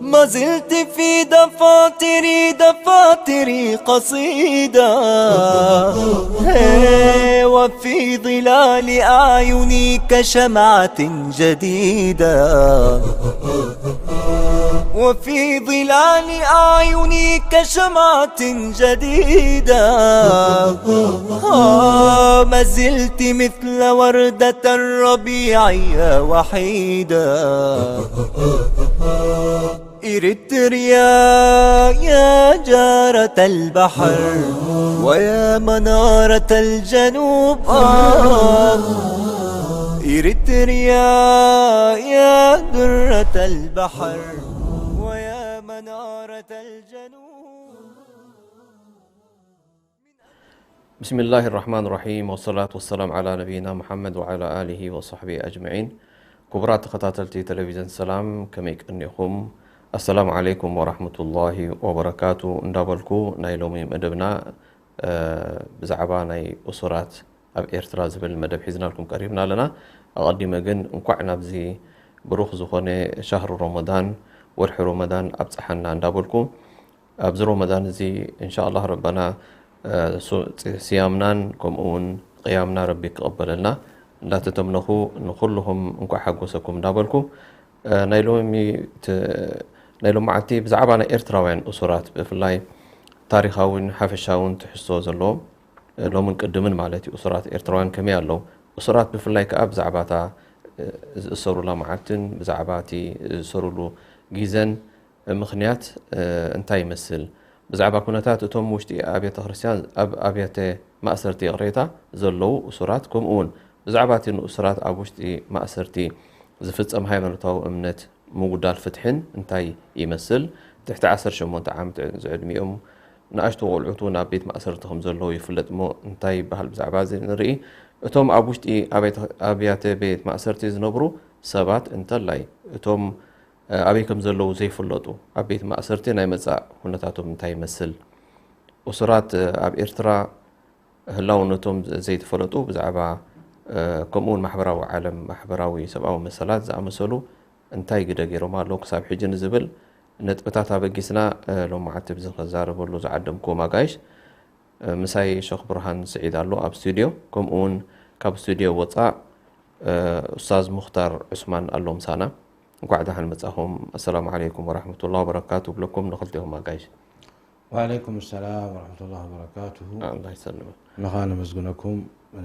ما زلت في دفاتري، دفاتري قصيدة، وفي ظلال أعيني كشمعة جديدة، وفي ظلال أعيني كشمعة جديدة. آه، ما زلت مثل وردة الربيع يا وحيدة. إريتريا يا جارة البحر، ويا منارة الجنوب. آه، إريتريا يا درة البحر، ويا منارة الجنوب. بسم الله الرحمن الرحيم، والصلاة والسلام على نبينا محمد وعلى آله وصحبه أجمعين. ክቡራት ተኸታተልቲ ቴሌቪዥን ሰላም፣ ከመይ ቀኒኹም? ኣሰላሙ ዓለይኩም ወራህመቱላሂ ወበረካቱ እንዳበልኩ፣ ናይ ሎሚ መደብና፣ እ፣ ብዛዕባ ናይ እሱራት ኣብ ኤርትራ ዝብል መደብ ሒዝናልኩም ቀሪብና ኣለና። ኣቐዲመ ግን እንኳዕ ናብዚ ብሩኽ ዝኾነ ሻህሩ ረመዳን፣ ወርሒ ረመዳን ኣብጽሓና እንዳበልኩ፣ ኣብዚ ረመዳን እዚ እንሻ ኣላህ ረበና፣ እ፣ ሱ-፣ ፅ-፣ ስያምናን ከምኡ እውን ቅያምና ረቢ ክቕበለልና እንዳተተምነኹ፣ ንኹልኹም እንኳዕ ሓጎሰኩም እንዳበልኩ፣ እ፣ ናይ ሎሚ ት-፣ ናይ ሎማዓልቲ ብዛዕባ ናይ ኤርትራውያን እሱራት፣ ብፍላይ ታሪኻውን ሓፈሻውን ትሕዝቶ ዘለዎም፣ እ፣ ሎምን ቅድምን ማለት እዩ፣ እሱራት ኤርትራውያን ከመይ ኣለዉ? እሱራት ብፍላይ ከኣ ብዛዕባ እታ፣ እ፣ ዝእሰሩላ መዓልትን ብዛዕባ እቲ ዝእሰሩሉ ግዜን ምኽንያት፣ እ፣ እንታይ ይመስል? ብዛዕባ ኩነታት እቶም ውሽጢ ኣብያተ ክርስቲያን፣ ኣብ ኣብያተ ማእሰርቲ፣ ይቕሬታ፣ ዘለዉ እሱራት፣ ከምኡ እውን ብዛዕባ እቲ ንእሱራት ኣብ ውሽጢ ማእሰርቲ ዝፍጸም ሃይማኖታዊ እምነት ምጉዳል ፍትሕን እንታይ ይመስል? ትሕቲ ዓሰርተ ሸሞንተ ዓመት ዝዕድሚኦም ንኣሽቱ ቆልዑት እውን ኣብ ቤት ማእሰርቲ ከም ዘለዉ ይፍለጥ እሞ እንታይ ይበሃል? ብዛዕባ እዚ ንርኢ። እቶም ኣብ ውሽጢ ኣብያተ፣ ኣብያተ ቤት ማእሰርቲ ዝነብሩ ሰባት እንተላይ እቶም፣ እ፣ ኣበይ ከም ዘለዉ ዘይፍለጡ፣ ኣብ ቤት ማእሰርቲ ናይ መጻእ ኩነታቶም እንታይ ይመስል? እሱራት፣ እ፣ ኣብ ኤርትራ ህላውነቶም ዘይተፈለጡ ብዛዕባ፣ እ፣ ከምኡ እውን ማሕበራዊ ዓለም፣ ማሕበራዊ ሰብኣዊ መሰላት ዝኣመሰሉ እንታይ ግደ ገይሮም ኣለዉ ክሳብ ሕጂ ንዝብል ነጥብታት ኣበጊስና፣ እ፣ ሎማዓንቲ ብዚ ከዛረበሉ ዝዓደምኩዎም ኣጋይሽ፣ እ፣ ምሳይ ሸኽ ብርሃን ስዒድ ኣሎ ኣብ ስቱድዮ፣ ከምኡ እውን ካብ ስቱድዮ ወጻእ፣ እ፣ ኡስታዝ ሙኽታር ዑስማን ኣሎ ምሳና። እንኳዕ ደሓን መጻኹም። ኣሰላሙ ዓለይኩም ወራህመቱላሂ ወበረካቱ እብለኩም ንኽልቴኹም ኣጋይሽ። ወዓለይኩም ሰላም ወረሕመቱላሂ ወበረካቱሁ። ኣላህ ይሰልመክ። ንኻ ነመስግነኩም፣ እ፣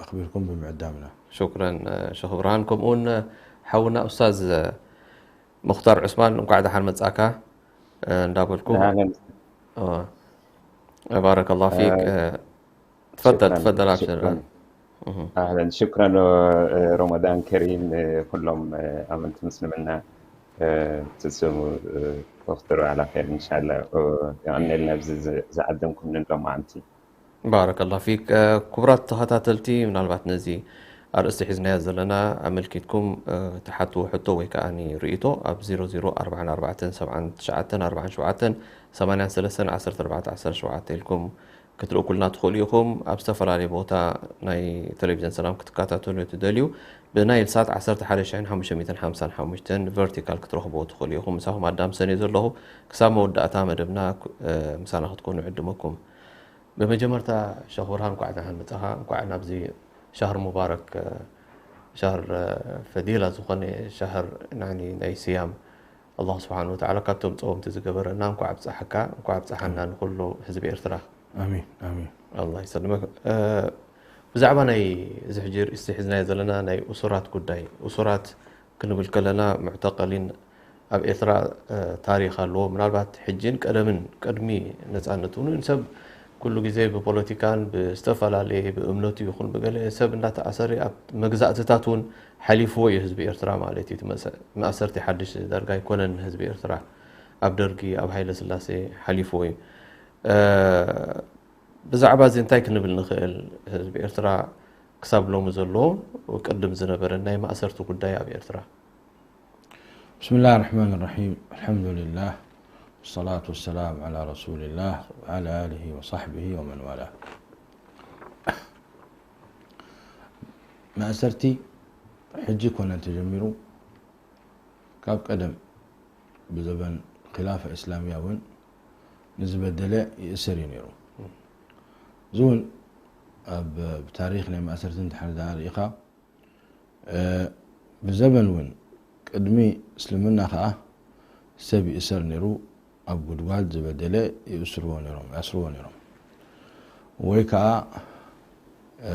ኣኽቢርኩም ብምዕዳምና። ሹክረን፣ እ፣ ሸኽ ብርሃን። ከምኡውን፣ እ፣ ሓውና ኡስታዝ፣ እ፣ ሙኽታር ዑስማን እንኳዕ ደሓን መጻእካ፣ እ፣ እንዳበልኩ። ኣህለን። እ፣ ባረከላሁ ፊክ። እ፣ እ፣ ትፈደል፣ ሽክራን፣ ትፈደል፣ ኣብሽር። ሽክራን። እህ። ኣህለን፣ ሽክራን፣ እ፣ ረመዳን ከሪም፣ እ፣ ኩሎም፣ እ፣ ኣመንቲ ምስልምና፣ እ፣ ትስሙ፣ እ፣ ወፍጥሩ ዓላ ኸይር፣ እንሻላ። እ፣ የቐንየልና ኣብዚ ዝ-፣ ዝዓደምኩምኒ ሎማዓንቲ። ባረከላሁ ፊክ። እ፣ ክቡራት ተኸታተልቲ፣ ምናልባት ነዚ ኣርእስቲ ሒዝናዮ ዘለና ኣመልኪትኩም፣ እ፣ ትሓትዎ ሕቶ ወይ ከኣ ርእይቶ ኣብ ዜሮ ዜሮ ኣርባዓን ኣርባዕተን ሰብዓን ትሽዓተን ኣርባዓን ሸውዓተን ሰማንያን ሰለስተን ዓሰርተ ኣርባዕተ ዓሰርተ ሸውዓተ ኢልኩም ክትልእኩልና ትኽእሉ ኢኹም። ኣብ ዝተፈላለየ ቦታ ናይ ቴሌቪዥን ሰላም ክትከታተሉ ትደልዩ፣ ብናይል ሳት ዓሰርተ ሓደ ሺሕን ሓሙሽተ ሚእትን ሓምሳን ሓሙሽተን ቨርቲካል ክትረኽብዎ ትኽእሉ ኢኹም። ምሳኹም ኣዳም ሰኔ ዘለኹ። ክሳብ መወዳእታ መደብና፣ እ፣ ምሳና ክትኮኑ ዕድመኩም። ብመጀመርታ ሸኽ ብርሃን፣ እንኳዕ ደሓን መጻኻ። እንኳዕ ናብዚ ሻህር ሙባረክ፣ እ፣ ሻህር፣ እ፣ ፈዲላ ዝኾነ ሻህር፣ ናኒ ናይ ስያም፣ ኣላህ ስብሓን ወተዓላ ካብቶም ጸወምቲ ዝገበረና እንኳዕ ኣብጽሓካ፣ እንኳዕ ኣብጽሓና ንኹሉ ህዝቢ ኤርትራ። ኣሚን፣ ኣሚን። ኣላህ ይሰልመክ። እ፣ ብዛዕባ ናይ እዚ ሕጂ ርእስቲ ሒዝናዮ ዘለና ናይ እሱራት ጉዳይ፣ እሱራት ክንብል ከለና፣ ሙዕተቀሊን ኣብ ኤርትራ፣ እ፣ ታሪኽ ኣለዎ። ምናልባት ሕጂን ቀደምን፣ ቅድሚ ነጻነት እውን፣ ሰብ ኩሉ ግዜ ብፖለቲካን ብዝተፈላለየ፣ ብእምነቱ ይኹን ብገለ ሰብ እናተኣሰረ ኣብ መግዛእትታት እውን ሓሊፍዎ እዩ ህዝቢ ኤርትራ ማለት እዩ። እቲ መሰ-፣ መእሰርቲ ሓድሽ ዳርጋ ኣይኮነን ህዝቢ ኤርትራ። ኣብ ደርጊ፣ ኣብ ሃይለ ስላሴ ሓሊፍዎ እዩ። እ፣ ብዛዕባ እዚ እንታይ ክንብል ንኽእል? ህዝቢ ኤርትራ ክሳብ ሎሚ ዘሎ ቅድም ዝነበረ ናይ ማእሰርቲ ጉዳይ ኣብ ኤርትራ። بسم الله الرحمن الرحيم. الحمد لله. والصلاة والسلام على رسول الله وعلى آله وصحبه ومن والاه. ማእሰርቲ ሕጂ ኮነ ተጀሚሩ፣ ካብ ቀደም ብዘበን ኺላፋ እስላምያ እውን ንዝበደለ ይእሰር እዩ ነይሩ። እዚ እውን ኣብ ብታሪኽ ናይ ማእሰርቲ እንድሕር ደኣ ርኢኻ፣ እ፣ ብዘበን እውን ቅድሚ እስልምና ኸዓ ሰብ ይእሰር ነይሩ፣ ኣብ ጉድጓድ ዝበደለ ይእስርዎ ነይሮም፣ ያስርዎ ነይሮም። ወይ ከዓ፣ እ፣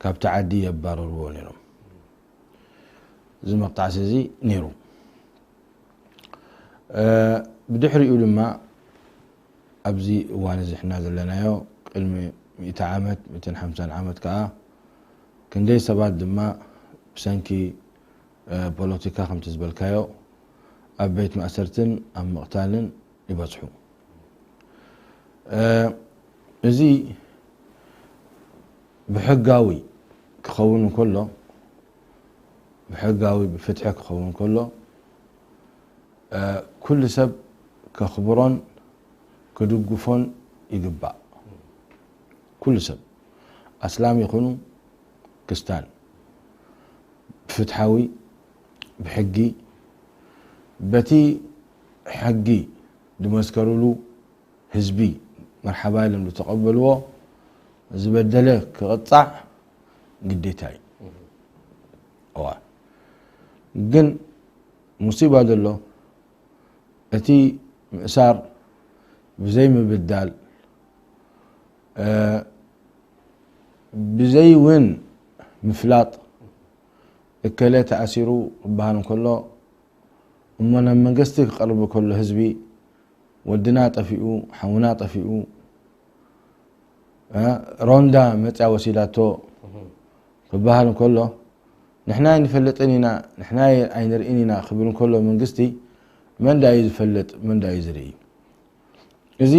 ካብቲ ዓዲ የባረርዎ ነይሮም። እዚ መቕጻዕቲ እዚ ነይሩ። እ፣ ብድሕሪኡ ድማ ኣብዚ እዋን እዚ ሕና ዘለናዮ ቅድሚ ሚእቲ ዓመት፣ ሚእትን ሓምሳን ዓመት ከዓ ክንደይ ሰባት ድማ ብሰንኪ፣ እ፣ ፖለቲካ ከምቲ ዝበልካዮ ኣብ ቤት ማእሰርትን ኣብ ምቕታልን ይበጽሑ። እ፣ እዚ ብሕጋዊ ክኸውን እንከሎ፣ ብሕጋዊ ብፍትሒ ክኸውን እንከሎ፣ እ፣ ኩሉ ሰብ ከኽብሮን ክድግፎን ይግባእ። ኩሉ ሰብ፣ ኣስላም ይኹኑ ክስታን፣ ብፍትሓዊ፣ ብሕጊ፣ በቲ ሕጊ ዝመስከሩሉ ህዝቢ መርሓባ ኢሎም ዝተቐበልዎ ዝበደለ ክቕጻዕ ግዴታ እዩ። እዋ፣ ግን ሙሲባ ዘሎ እቲ ምእሳር ብዘይ ምብዳል፣ እ፣ ብዘይ እውን ምፍላጥ እከለ ተኣሲሩ ክበሃል እንከሎ፣ እሞ ናብ መንግስቲ ክቐርብ ከሎ ህዝቢ ወድና ጠፊኡ፣ ሓውና ጠፊኡ፣ እ፣ ሮንዳ መጽያ ወሲዳቶ ክበሃል እንከሎ፣ ንሕና ኣይንፈልጥን ኢና፣ ንሕና ኣይንርእን ኢና ክብል እንከሎ መንግስቲ፣ መን ደኣ እዩ ዝፈልጥ፣ መን ደኣ እዩ ዝርኢ? እዚ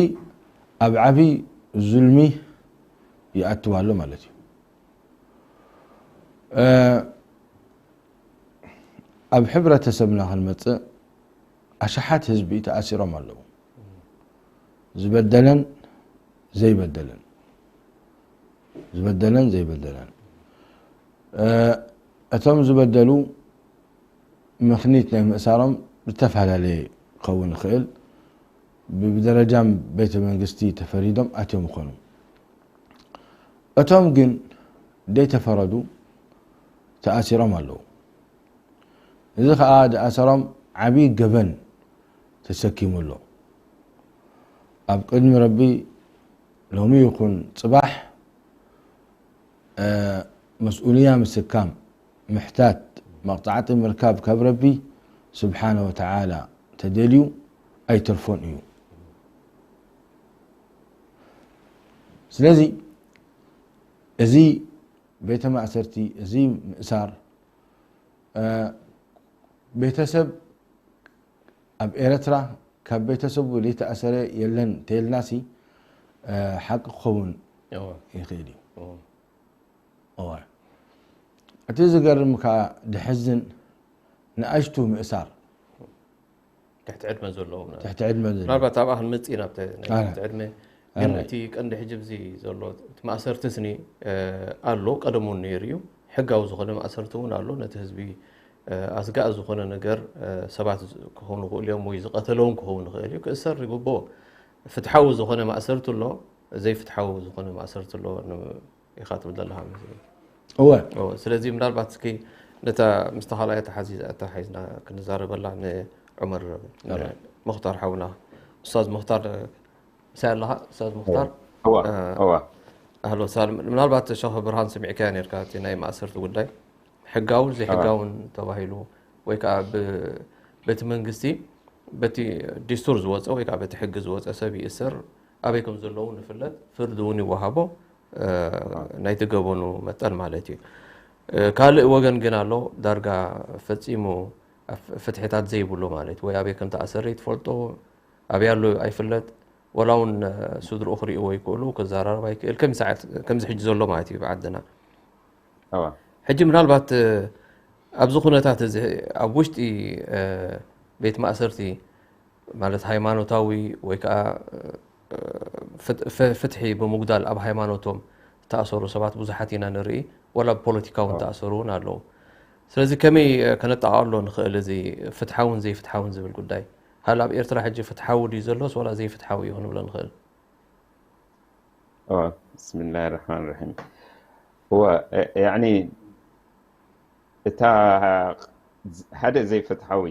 ኣብ ዓቢ ዙልሚ ይኣትው ኣሎ ማለት እዩ። እ፣ ኣብ ሕብረተሰብና ክንመጽእ፣ ኣሽሓት ህዝቢ ተኣሲሮም ኣለዉ። ዝበደለን ዘይበደለን፣ ዝበደለን ዘይበደለን። እ፣ እቶም ዝበደሉ ምኽኒት ናይ ምእሳሮም ዝተፈላለየ ክኸውን ይኽእል። ብ-፣ ብደረጃ ቤተ መንግስቲ ተፈሪዶም ኣትዮም ይኾኑ። እቶም ግን ዘይተፈረዱ ተኣሲሮም ኣለዉ። እዚ ኸኣ ዝኣሰሮም ዓብዪ ገበን ተሰኪሙ ኣሎ። ኣብ ቅድሚ ረቢ ሎሚ ይኹን ጽባሕ፣ እ፣ መስኡልያ ምስካም፣ ምሕታት፣ መቕጻዕቲ ምርካብ ካብ ረቢ ስብሓነ ወተዓላ ተደልዩ ኣይተርፎን እዩ። ስለዚ እዚ ቤተ ማእሰርቲ፣ እዚ ምእሳር፣ እ፣ ቤተሰብ ኣብ ኤረትራ ካብ ቤተሰቡ ዘይተኣሰረ የለን ተይልናሲ፣ እ፣ ሓቂ ክኸውን እወ። ይኽእል እዩ። እወ። እወ። እቲ ዝገርም ከኣ፣ ድሕዝን ንኣሽቱ ምእሳር። ትሕቲ ዕድመ ዘለዎም ና-፣ ትሕቲ ዕድመ ዘለዎም። ምናልባት ኣብኣ ክንመጽእ ኢና፣ ኣብቲ ናይ ኣረ። ትሕቲ ዕድመ። ግን ኣረ። እቲ ቀንዲ ሕጂ ኣብዚ ዘሎ፣ እቲ ማእሰርቲ ስኒ፣ እ፣ ኣሎ፣ ቀደም እውን ነይሩ እዩ። ሕጋዊ ዝኾነ ማእሰርቲ እውን ኣሎ። ነቲ ህዝቢ፣ እ፣ ኣስጋኢ ዝኾነ ነገር፣ እ፣ ሰባት ዝ-፣ ክኾኑ ይኽእሉ እዮም ወይ ዝቐተለ እውን ክኸውን ይኽእል እዩ። ክእሰር ይግብኦ። ፍትሓዊ ዝኾነ ማእሰርቲ ኣሎ፣ ዘይፍትሓዊ ዝኾነ ማእሰርቲ ኣሎ። ን-፣ ኢኻ ትብል ዘለኻ መስለኒ። እወ። እወ፣ ስለዚ ምናልባት እስኪ ነታ ምስታ ካልኣይ ኣተሓዚ-፣ ኣተሓሒዝና ክንዛረበላ ንዑመር እወ። ሙኽታር ሓውና። ኡስታዝ ሙኽታር፣ ምሳይ ኣለኻ? ኡስታዝ ሙኽታር? እወ፣ እ፣ እወ። ኣህሎ ሳልም፣ ምናልባት ሸኽ ብርሃን ስሚዕካዮ ነርካ፣ እቲ ናይ ማእሰርቲ ጉዳይ። ሕጋውን እወ። ዘይሕጋውን ተባሂሉ፣ ወይ ከዓ ብ-፣ በቲ መንግስቲ፣ በቲ ዲስቱር ዝወፀ ወይ ከዓ በቲ ሕጊ ዝወፀ ሰብ ይእሰር፣ ኣበይ ከም ዘለዉ ንፍለጥ፣ ፍርዲ እውን ይወሃቦ፣ እ፣ ናይቲ ገበኑ መጠን ማለት እዩ። እ፣ ካልእ ወገን ግን ኣሎ፣ ዳርጋ ፈጺሙ ፍ-፣ ፍትሕታት ዘይብሉ ማለት፣ ወይ ኣበይ ከም ተኣሰረ ይትፈልጦ፣ ኣበይ ኣሎ ኣይፍለጥ፣ ወላ እውን፣ እ፣ ስድርኡ ክርእይዎ ይክእሉ፣ ክዘራረብ ኣይክእል፣ ከምዚ ሰዓት፣ ከምዚ ሕጂ ዘሎ ማለት እዩ ብዓድና። እዋ። ሕጂ ምናልባት፣ እ፣ ኣብዚ ኩነታት እዚ ኣብ ውሽጢ፣ እ፣ ቤት ማእሰርቲ ማለት ሃይማኖታዊ ወይ ከዓ፣ እ፣ ፍት-፣ ፍ-፣ ፍትሒ ብምጉዳል ኣብ ሃይማኖቶም ዝተኣሰሩ ሰባት ብዙሓት ኢና ንርኢ፣ ወላ ብፖለቲካ እውን እዋ። ዝተኣሰሩ እውን ኣለዉ። ስለዚ ከመይ ከነጠቓቕሎ ንኽእል እዚ ፍትሓውን ዘይፍትሓውን ዝብል ጉዳይ? ሃል ኣብ ኤርትራ ሕጂ ፍትሓዊ ድዩ ዘሎስ ዋላ ዘይፍትሓዊ እዩ ክንብሎ ንኽእል? ብስምላህ ራሕማን ራሒም። እወ፣ ያኒ እታ ሓደ ዘይፍትሓዊ፣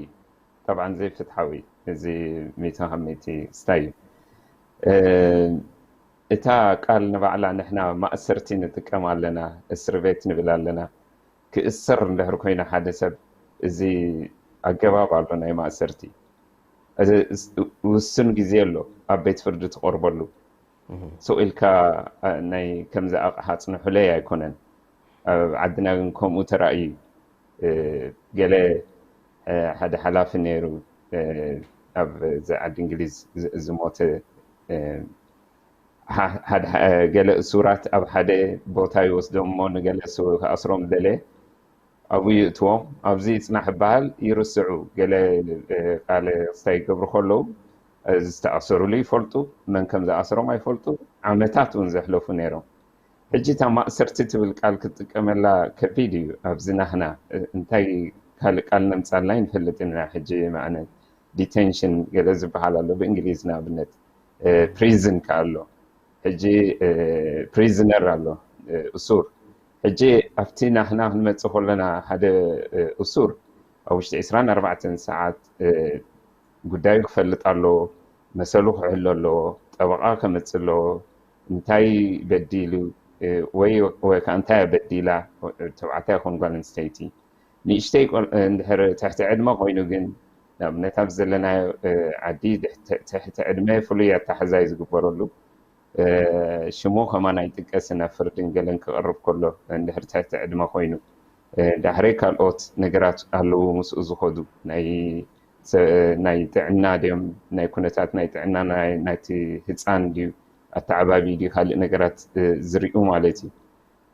ጠብዓን ዘይፍትሓዊ፣ እዚ ሚእቲ ካብ ሚእቲ ስታይ እዩ። እታ ቃል ንባዕላ ንሕና ማእሰርቲ ንጥቀም ኣለና፣ እስር ቤት ንብል ኣለና። ክእሰር እንድሕር ኮይና ሓደ ሰብ፣ እዚ ኣገባብ ኣሎ ናይ ማእሰርቲ። እዚ ውሱን ግዜ ኣሎ ኣብ ቤት ፍርዲ ትቐርበሉ። ስቕ ኢልካ ናይ ከምዚ ኣቕሓ ኣጽንሑለይ ኣይኮነን። ኣብ ዓድና ግን ከምኡ ተራእዩ። ገለ ሓደ ሓላፊ ነይሩ፣ ኣብ ዓዲ እንግሊዝ ዝሞተ፣ ገለ እሱራት ኣብ ሓደ ቦታ ይወስዶም እሞ ንገለ ክኣስሮም ደለ ኣብኡ ይእትዎም። ኣብዚ ይጽናሕ ይበሃል፣ ይርስዑ። ገለ ቃለ ክስታይ ይገብሩ ከለዉ ዝተኣሰሩሉ ይፈልጡ፣ መን ከም ዝኣስሮም ኣይፈልጡ። ዓመታት እውን ዘሕለፉ ነይሮም። ሕጂ እታ ማእሰርቲ ትብል ቃል ክትጥቀመላ ከቢድ እዩ። ኣብዚ ናህና እንታይ ካልእ ቃል ነምጻልና ኣይንፈልጥን ኢና። ሕጂ መዓነ ዲቴንሽን ገለ ዝበሃል ኣሎ ብእንግሊዝ ንኣብነት፣ ፕሪዝን ከ ኣሎ። ሕጂ ፕሪዝነር ኣሎ፣ እሱር። ሕጂ ኣብቲ ናህና ክንመጽእ ከለና ሓደ እሱር ኣብ ውሽጢ ዕስራን ኣርባዕተን ሰዓት ጉዳዩ ክፈልጥ ኣለዎ፣ መሰሉ ክሕሎ ኣለዎ፣ ጠበቓ ከምጽእ ኣለዎ። እንታይ በዲሉ ወይ ወይ ከዓ እንታይ በዲላ፣ ተባዕታይ ይኹን ጓል ኣንስተይቲ። ንእሽተይ እንድሕር ትሕቲ ዕድመ ኮይኑ ግን ንኣብነት ኣብ ዘለናዮ ዓዲ ትሕቲ ዕድመ ፍሉይ ኣታሕዛይ ዝግበረሉ ሽሙ ከማን ኣይጥቀስን ኣብ ፍርድን ገለን ክቐርብ ከሎ እንድሕር ትሕቲ ዕድመ ኮይኑ፣ ዳሕረይ ካልኦት ነገራት ኣለዉ ምስኡ ዝኸዱ ናይ ጥዕና ድዮም ናይ ኩነታት ናይ ጥዕና ናይቲ ህፃን ድዩ ኣተዓባቢ ድዩ ካልእ ነገራት ዝሪኡ ማለት እዩ።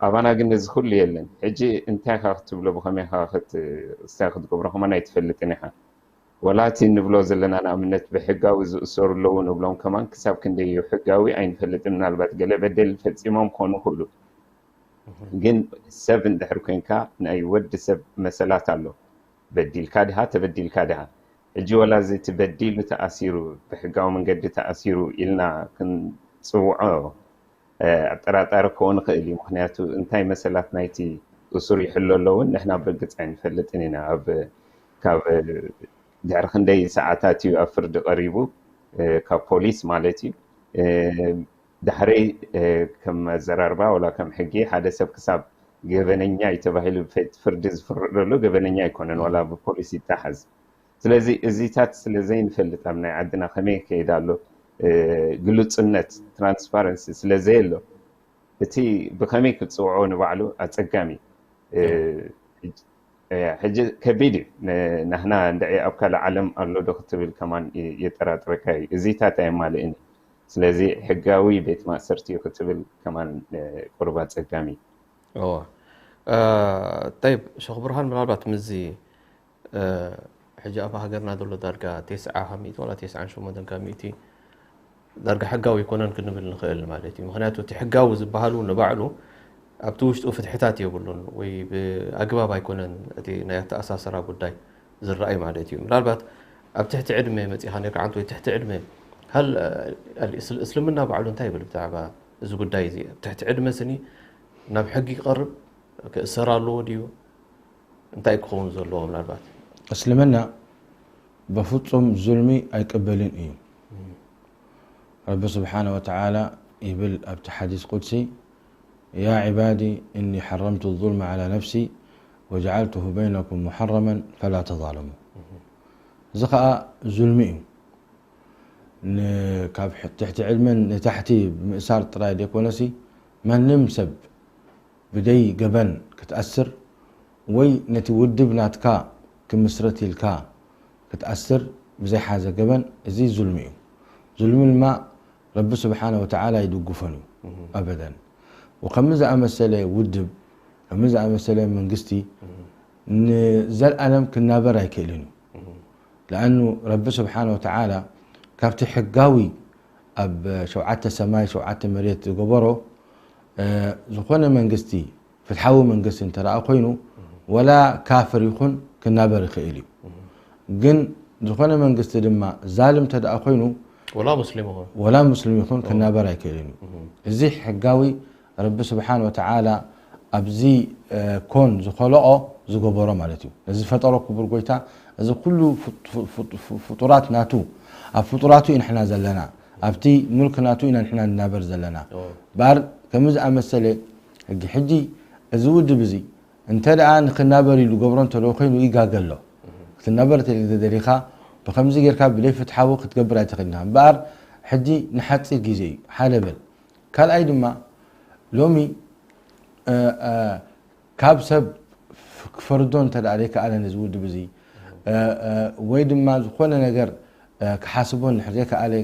ኣባና ግን እዚ ኩሉ የለን። ሕጂ እንታይ ኢኻ ክትብሎ ብኸመይ ኢኻ ክስታይ ክትገብሮ ከማን ኣይትፈልጥን ኢኻ። ወላ እቲ ንብሎ ዘለና ንኣብነት ብሕጋዊ ዝእሰሩ ኣለዉ ንብሎም ከማን ክሳብ ክንደይ እዩ ሕጋዊ ኣይንፈልጥን። ምናልባት ገለ በደል ፈፂሞም ክኾኑ ይኽእሉ። ግን ሰብ እንድሕር ኮንካ ናይ ወዲ ሰብ መሰላት ኣሎ። በዲልካ ድኻ ተበዲልካ ድኻ። ሕጂ ወላ እዚ እቲ በዲሉ ተኣሲሩ ብሕጋዊ መንገዲ ተኣሲሩ ኢልና ክንፅውዖ ኣጠራጣሪ ክኸውን ይኽእል እዩ። ምክንያቱ እንታይ መሰላት ናይቲ እሱር ይሕሎ ኣለውን ንሕና ብርግፅ ኣይንፈልጥን ኢና። ኣብ ካብ ድሕሪ ክንደይ ሰዓታት እዩ ኣብ ፍርዲ ቀሪቡ ካብ ፖሊስ ማለት እዩ። ዳሕረይ ከም ኣዘራርባ ወላ ከም ሕጊ ሓደ ሰብ ክሳብ ገበነኛ እዩ ተባሂሉ ፍርዲ ዝፍረደሉ ገበነኛ ኣይኮነን፣ ዋላ ብፖሊስ ይተሓዝ። ስለዚ እዚታት ስለ ዘይንፈልጥ ኣብ ናይ ዓድና ከመይ ይከይድ ኣሎ ግሉፅነት ትራንስፓረንሲ ስለ ዘየሎ እቲ ብከመይ ክትፅውዖ ንባዕሉ ኣፀጋሚ። ሕጂ ከቢድ እዩ። ናህና እንድዒ ኣብ ካልእ ዓለም ኣሎ ዶ ክትብል ከማን የጠራጥረካ እዩ። እዚታት ኣየማልእን እዩ። ስለዚ ሕጋዊ ቤት ማእሰርቲ እዩ ክትብል ከማን ቁሩብ ኣፀጋሚ እዩ። እዋ ጠይብ ሸኽ ብርሃን ምናልባት ምዚ ሕጂ ኣብ ሃገርና ዘሎ ዳርጋ ቴስዓ ካብ ሚእቲ ዋላ ቴስዓን ሸሞንተን ካብ ሚእቲ ዳርጋ ሕጋዊ ኣይኮነን ክንብል ንኽእል ማለት እዩ። ምክንያቱ እቲ ሕጋዊ ዝበሃሉ ንባዕሉ ኣብቲ ውሽጡ ፍትሕታት የብሉን ወይ ብኣግባብ ኣይኮነን እቲ ናይ ኣተኣሳሰራ ጉዳይ ዝረኣይ ማለት እዩ። ምናልባት ኣብ ትሕቲ ዕድመ መፂኻ ነርካ ዓንቶ ወይ ትሕቲ ዕድመ ሃል እስልምና ባዕሉ እንታይ ይብል ብዛዕባ እዚ ጉዳይ እዚ? ኣብ ትሕቲ ዕድመ ስኒ ናብ ሕጊ ይቐርብ ክእሰር ኣለዎ ድዩ? እንታይ ክኸውን ዘለዎ ምናልባት? እስልምና በፍጹም ዙልሚ ኣይቅበልን እዩ። ረቢ ስብሓነ ወተዓላ ይብል ኣብቲ ሓዲስ ቁድሲ፣ ያ ዒባዲ እኒ ሓረምቱ ዙልመ ዓላ ነፍሲ ወጀዓልቱሁ በይነኩም ሙሓረመን ፈላ ተዛለሙ። እዚ ኸዓ ዙልሚ እዩ። ካብ ትሕቲ ዕድመን ንታሕቲ ብምእሳር ጥራይ ዘይኮነሲ ማንም ሰብ ብደይ ገበን ክትኣስር ወይ ነቲ ውድብ ናትካ ክምስረት ኢልካ ክትኣስር ብዘይሓዘ ገበን እዚ ዙልሚ እዩ። ዙልሚ ድማ ረቢ ስብሓነ ወተዓላ ይድግፎን እዩ ኣበደን። ወከምዚ ዝኣመሰለ ውድብ ከምዚ ዝኣመሰለ መንግስቲ ንዘልኣለም ክናበር ኣይክእልን እዩ። ለኣኑ ረቢ ስብሓነ ወተዓላ ካብቲ ሕጋዊ ኣብ ሸውዓተ ሰማይ ሸውዓተ መሬት ዝገበሮ ዝኾነ መንግስቲ ፍትሓዊ መንግስቲ እንተደኣ ኮይኑ ወላ ካፍር ይኹን ክናበር ይኽእል እዩ። ግን ዝኾነ መንግስቲ ድማ ዛልም እንተ ደኣ ኮይኑ፣ ወላ ሙስሊም ይኹን ወላ ሙስሊም ይኹን ክናበር ኣይክእልን እዩ። እዚ ሕጋዊ ረቢ ስብሓን ወተዓላ ኣብዚ ኮን ዝኸለኦ ዝገበሮ ማለት እዩ። ነዚ ዝፈጠሮ ክቡር ጎይታ፣ እዚ ኩሉ ፍጡራት ናቱ፣ ኣብ ፍጡራቱ ኢና ንሕና ዘለና፣ ኣብቲ ሙልክ ናቱ ኢና ንሕና ንናበር ዘለና። ባር ከምዚ ዝኣመሰለ ሕጂ፣ ሕጂ እዚ ውድብ እዚ እንተ ደኣ ንክናበር ኢሉ ገብሮ እንተሎ ኮይኑ ይጋገ ኣሎ። ክትናበር እንተ ደሊኻ ብከምዚ ጌርካ ብለይ ፍትሓዊ ክትገብር ኣይትኽእልን ኢኻ። እምበኣር ሕጂ ንሓጺር ግዜ እዩ፣ ሓደ በል። ካልኣይ ድማ ሎሚ እ፣ እ፣ ካብ ሰብ ክፈርዶ እንተ ደኣ ዘይከኣለ ነዚ ውድብ እዚ እ፣ እ፣ ወይ ድማ ዝኾነ ነገር እ፣ ክሓስቦ እንድሕር ዘይከኣለ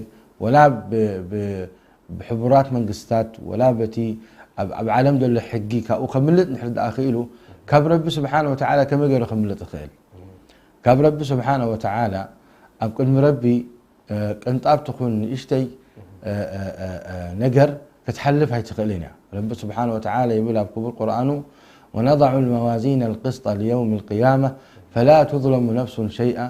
ወላ ብ- ብ- ብሕቡራት መንግስታት ወላ በቲ ኣብ ኣብ ዓለም ዘሎ ሕጊ ካብኡ ከምልጥ እንድሕር ደኣ ክኢሉ ካብ ረቢ ስብሓነ ወተዓላ ከመይ ገይሩ ከምልጥ ይኽእል? ካብ ረቢ ስብሓነ ወተዓላ ኣብ ቅድሚ ረቢ እ፣ ቅንጣብ ትኹን ንእሽተይ እ፣ እ፣ እ፣ እ፣ ነገር ክትሓልፍ ኣይትኽእልን እያ። ረቢ ስብሓነ ወተዓላ ይብል ኣብ ክቡር ቁርኣኑ ونضع الموازين القسط ليوم القيامة فلا تظلم نفس شيئا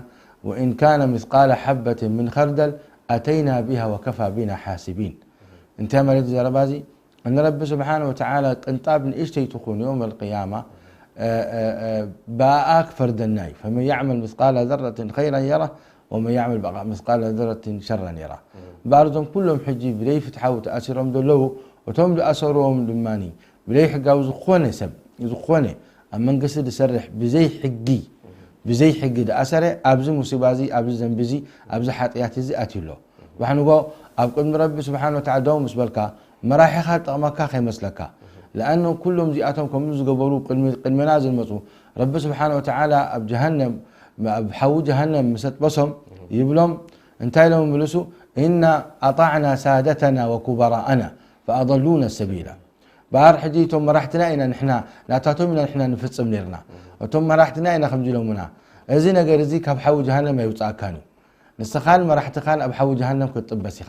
وإن كان مثقال حبة من خردل أتينا بها وكفى بنا حاسبين። እንታይ ማለት እዩ ዘረባ እዚ? ንረቢ ስብሓነ ወተዓላ ቅንጣብ ንእሽተይ ትኹን የውም ኣልቅያማ ብኣኣ ክፈርደና እዩ። ፈመን ያዕመል ምስቃለ ዘረትን ኸይራን የራ ወመን ያዕመል ምስቃለ ዘረትን ሸራን የራ። እምበኣር እዞም ኩሎም ሕጂ ብደይ ፍትሓዊ ተኣሲሮም ዘለዉ፣ እቶም ዝኣሰርዎም ድማ ብደይ ሕጋዊ ዝኾነ ሰብ ዝኾነ ኣብ መንግስቲ ዝሰርሕ ብዘይ ሕጊ ብዘይ ሕጊ ዝኣሰረ ኣብዚ ሙሲባ እዚ ኣብዚ ዘንቢ እዚ ኣብዚ ሓጥያት እዚ ኣትዩ ኣሎ። ባሕንጎ ኣብ ቅድሚ ረቢ ስብሓን ወተዓላ ደው ምስ በልካ መራሒኻ ዝጠቕመካ ከይመስለካ። ለኣነ ኩሎም እዚኣቶም ከምዚ ዝገበሩ ቅድሚ- ቅድመና ዝመፁ ረቢ ስብሓን ወተዓላ ኣብ ጀሃነም ኣብ ሓዊ ጀሃነም ምስ ኣጥበሶም ይብሎም እንታይ ኢሎም ምልሱ? ኢና ኣጣዕና ሳደተና ወኩበራኣና ፈኣضሉና ሰቢላ። በኣር ሕጂ እቶም መራሕትና ኢና ንሕና ናታቶም ኢና ንሕና ንፍፅም ነርና። እቶም መራሕትና ኢና ከምዚ ኢሎምና። እዚ ነገር እዚ ካብ ሓዊ ጀሃነም ኣይውፃእካን እዩ። ንስኻን መራሕትኻን ኣብ ሓዊ ጀሃነም ክትጥበስ ኢኻ።